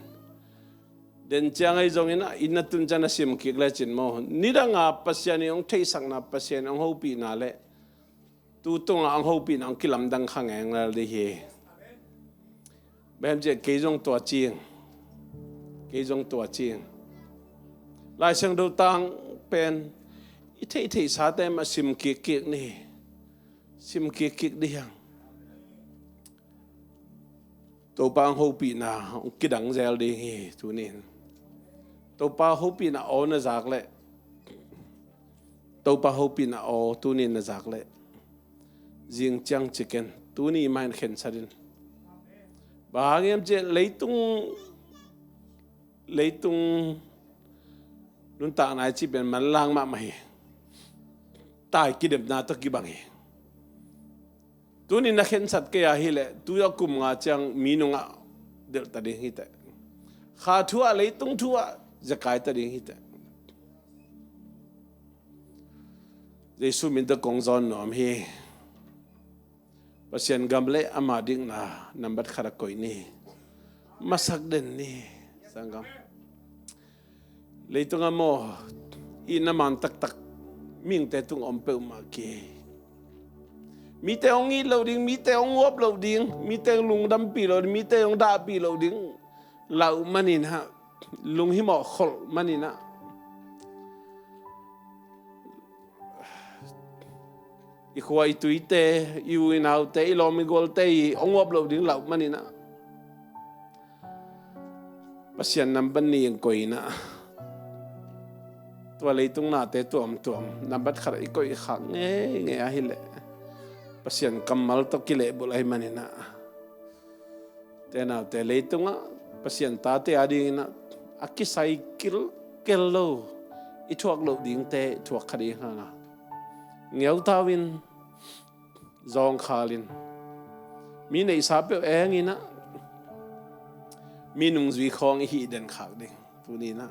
Den ciang ahi zongin ah, inn na tun ciang na sim kik lecin maw, nidanga Pasian in hong theihsakna, Pasian in hong hopihna le tu tungah hong hopihna hong kilamdang kha ngengngal ding hi. Bang hiam cih leh kei zong tua ci ing. Kei zong tua ci ing. Lai Siangtho tang pen i theihtheihsate mah sim kikkik ni. Sim kikkik ding hi hang. Topa hong hopihna hong kidang zel ding hi tuni-in. Topa hopihna aw na zak leh, Topa hopihna aw tuni-in na zak leh, zing ciang ci ken, tuni mah in khensat in. Bang hang hiam cih leh leitung, leitung nuntakna i cih pen manlang mahmah hi. Tai kidemna tawh kibang hi. Tuni na khensat kei a hileh, tu-a kum nga ciang mi nungah delhta ding hi teh. Kha thu-ah, leitung thu-ah zekai ta ding hi teh. Jesu min tawh kong zawn nuam hi. Pasian gam le ama dikna nambat khat ah koih ni. Masak den ni, sanggam. Leitungah maw, itna man taktak mihingte tung om peuhmah kei. Mite hong it loh ding, mite hong uap loh ding, mite hong lungdampih loh ding, mite hong dahpih loh ding. Lau manin ah, lunghimawh kholh manin ah, i khua i tuite, i u i naute, i lawm i gualte i hong uap loh ding lau manin ah, Pasian nambat nih hong koih in ah, tua leitung nate tuamtuam nambat khat ah i koih khak ngeingei a hileh, Pasian kammal tawh kilehbulh ahih manin ah, te naute, leitungah Pasian tate a dingin ah a kisai kilkel lo, i thuak loh dingte i thuak kha ding hang a, ngeutau in, zawngkhal in, mi neihsa peuh eng in ah, mi nungzui khawng i hih den khak ding. Tuni-in ah,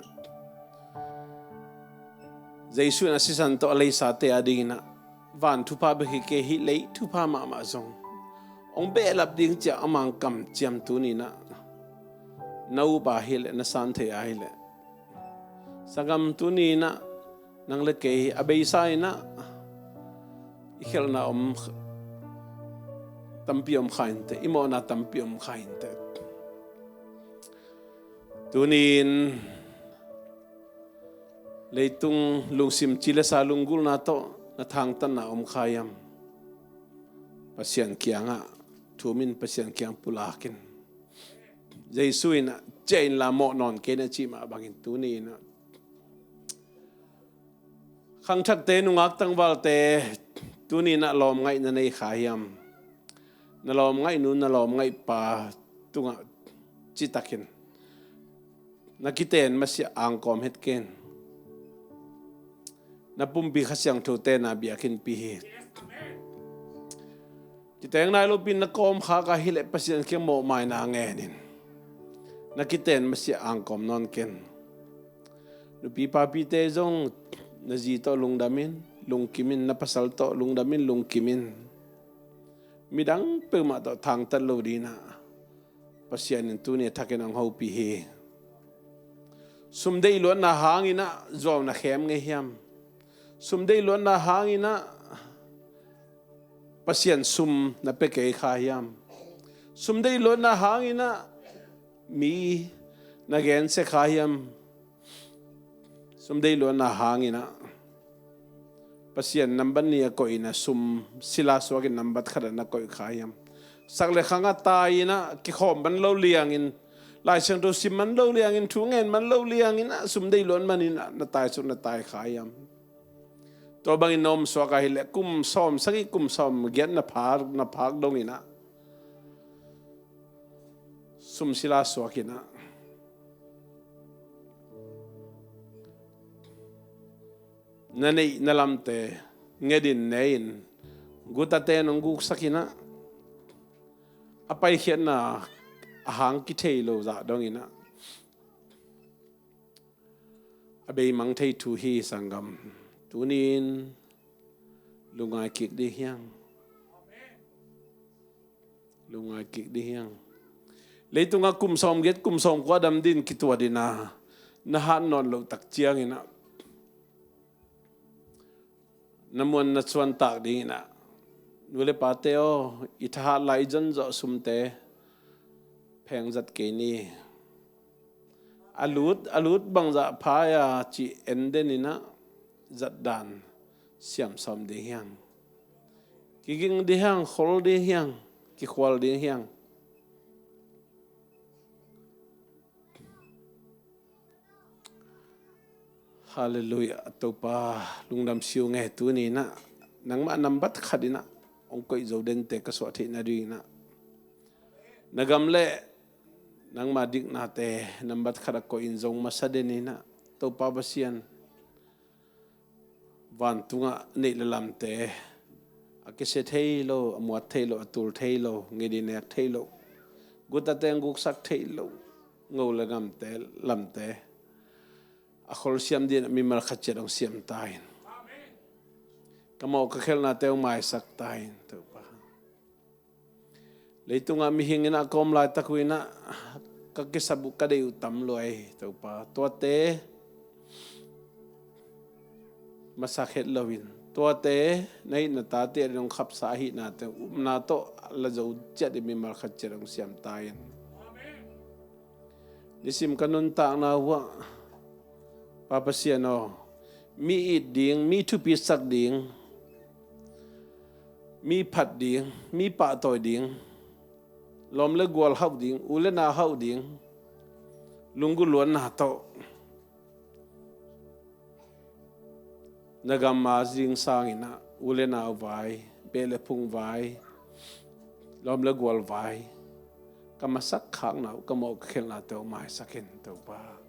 Jesu in a sisan tawh a leisate a dingin ah, van thupha bek hi kei, hih lei thupha mahmah zong hong behlap ding ci-a amah hong kamciam. Tuni-in ah, na up a hileh, na san thei a hileh, sanggam, tuni-in ah nang le kei a beisa in ah i khelhna om, tampi om kha inteh, i mawhna tampi om kha inteh. Tuni-in leitung lungsim ci le sa lunggulhna tawh na thangtatna om kha hiam? Pasian kiangah thum in, Pasian kiang pulak in. Jesu in ah, ciah inla mawh nawn kei in, a cih mah bangin tuni-in ah, khangthakte, nungak tangvalte, tuni-in ah lawmngaih na nei kha hiam? Na lawmngaihnu, na lawmngaihpa tungah citakin na kiten masiah angkawm het ken. Na pumpi Kha Siangthote na biakinnpi hi. Kiteng nai lopi-in na kawmkhak a hileh, Pasian kiang mawhmaina ngenin na kiten masiah angkawm nawn ken. Nupi papite zong na zi tawh lungdamin, lungkimin, na pasal tawh lungdamin, lungkimin. Midang peuhmah tawh thangtat lo dingin ah, Pasian in tuni a thakin hong hopih hi. Sum deih luatna hangin ah zuau na khem ngei hiam? Sum deih luatna hangin ah Pasian sum na pia kei kha hiam? Sum deih luatna hangin ah mi na gensia kha hiam? Sum deih luatna hangin ah Pasian nambat nih a koih in ah, sum sila suakin nambat khat ah na koih kha hiam? Sak le khang ah tai in ah, kikhawm man lo liangin, Lai Siangtho sim man lo liangin, thu ngen man lo liangin ah, sum deih luat manin ah na tai suk, na tai kha hiam? Tua bangin na om suak a hileh, kum sawm sagih, kum sawm giat na phak, na phak dongin ah, sum sila suakin ah, na neih na lamte ngetin ne-in, gutate nong guksakin ah, a paikhiatna a hang kithei lo zah dongin ah, a beimang thei thu hi, sanggam. Tuni-in lungngai kik ding hi hang. Lungngai kik ding hi hang. Leitungah kum sawm giat, kum sawm kua dam dingin kituat in ah, na hat nawn loh tak ciangin ah, na muan na cuan tak dingin ah, nu le pate aw, i thahat lai i zon zawh sumte pheng zat kei ni. A lut, a lut bangzah pha a cih en den in ah, zat dan siam sawm ding hiang. Kiging ding hiang, khol ding hiang, kikhual ding hiang. Halleluiah, Topa, lungdam si ung e. Tuni in ah, nangmah nambat khat in ah hong koih zo dente ka suah theih nadingin ah, na gam le nangmah diknate nambat khat a koih in zong masa den in ah, Topa Pasian, vantungah neih le lamte, a kisia thei lo, a muat thei lo, a tul thei lo, ngei ding nek thei lo, guta teng guksak thei lo, ngo le ngamte, lamte, a kholsiam dingin mimal khat ciat hong siam ta in. Ka mawh ka khelhnate hong maisak ta in, Topa. Leitungah mihing in ah ka om laitak uh in ah, ka kisap uh ka deih uh tam lua hi, Topa. Tuate masak het loin, tuate na hihna tate a dong khapsa ahihnate upna tawh la zo ciat in mimal khat ciat hong siam ta in. Nisim ka nuntakna uh ah, Pa Pasian aw, mi it ding, mi thupisak ding, mi phat ding, mi pahtawi ding, lawm le gual hauh ding, u le nau hauh ding, lunggulh luanna tawh na gam a zing sangin ah, u le nau vai, beh le phung vai, lawm le gual vai, ka masak khakna uh, ka mawh ka khelhnate uh maisak in, Topa.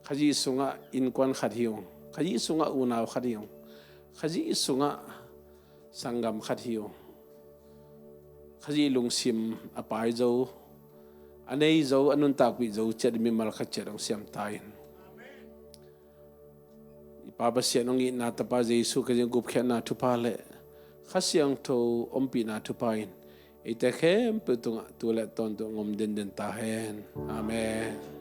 Khazih sungah innkuan khat hi ung, Khazih sungah unau khat hi ung, Khazih sungah sanggam khat hi ung. Khazih lungsim a pai zo, a nei zo, a nuntakpih zo ciat in mimal khat ciat hong siam ta in. I Pa Pasian hong itna, Tapa Jesu Khazih gupkhiatna thupha le Kha Siangtho ompihna thupha in eite khempeuh tungah tu le tawntung hong om denden ta hen. Amen.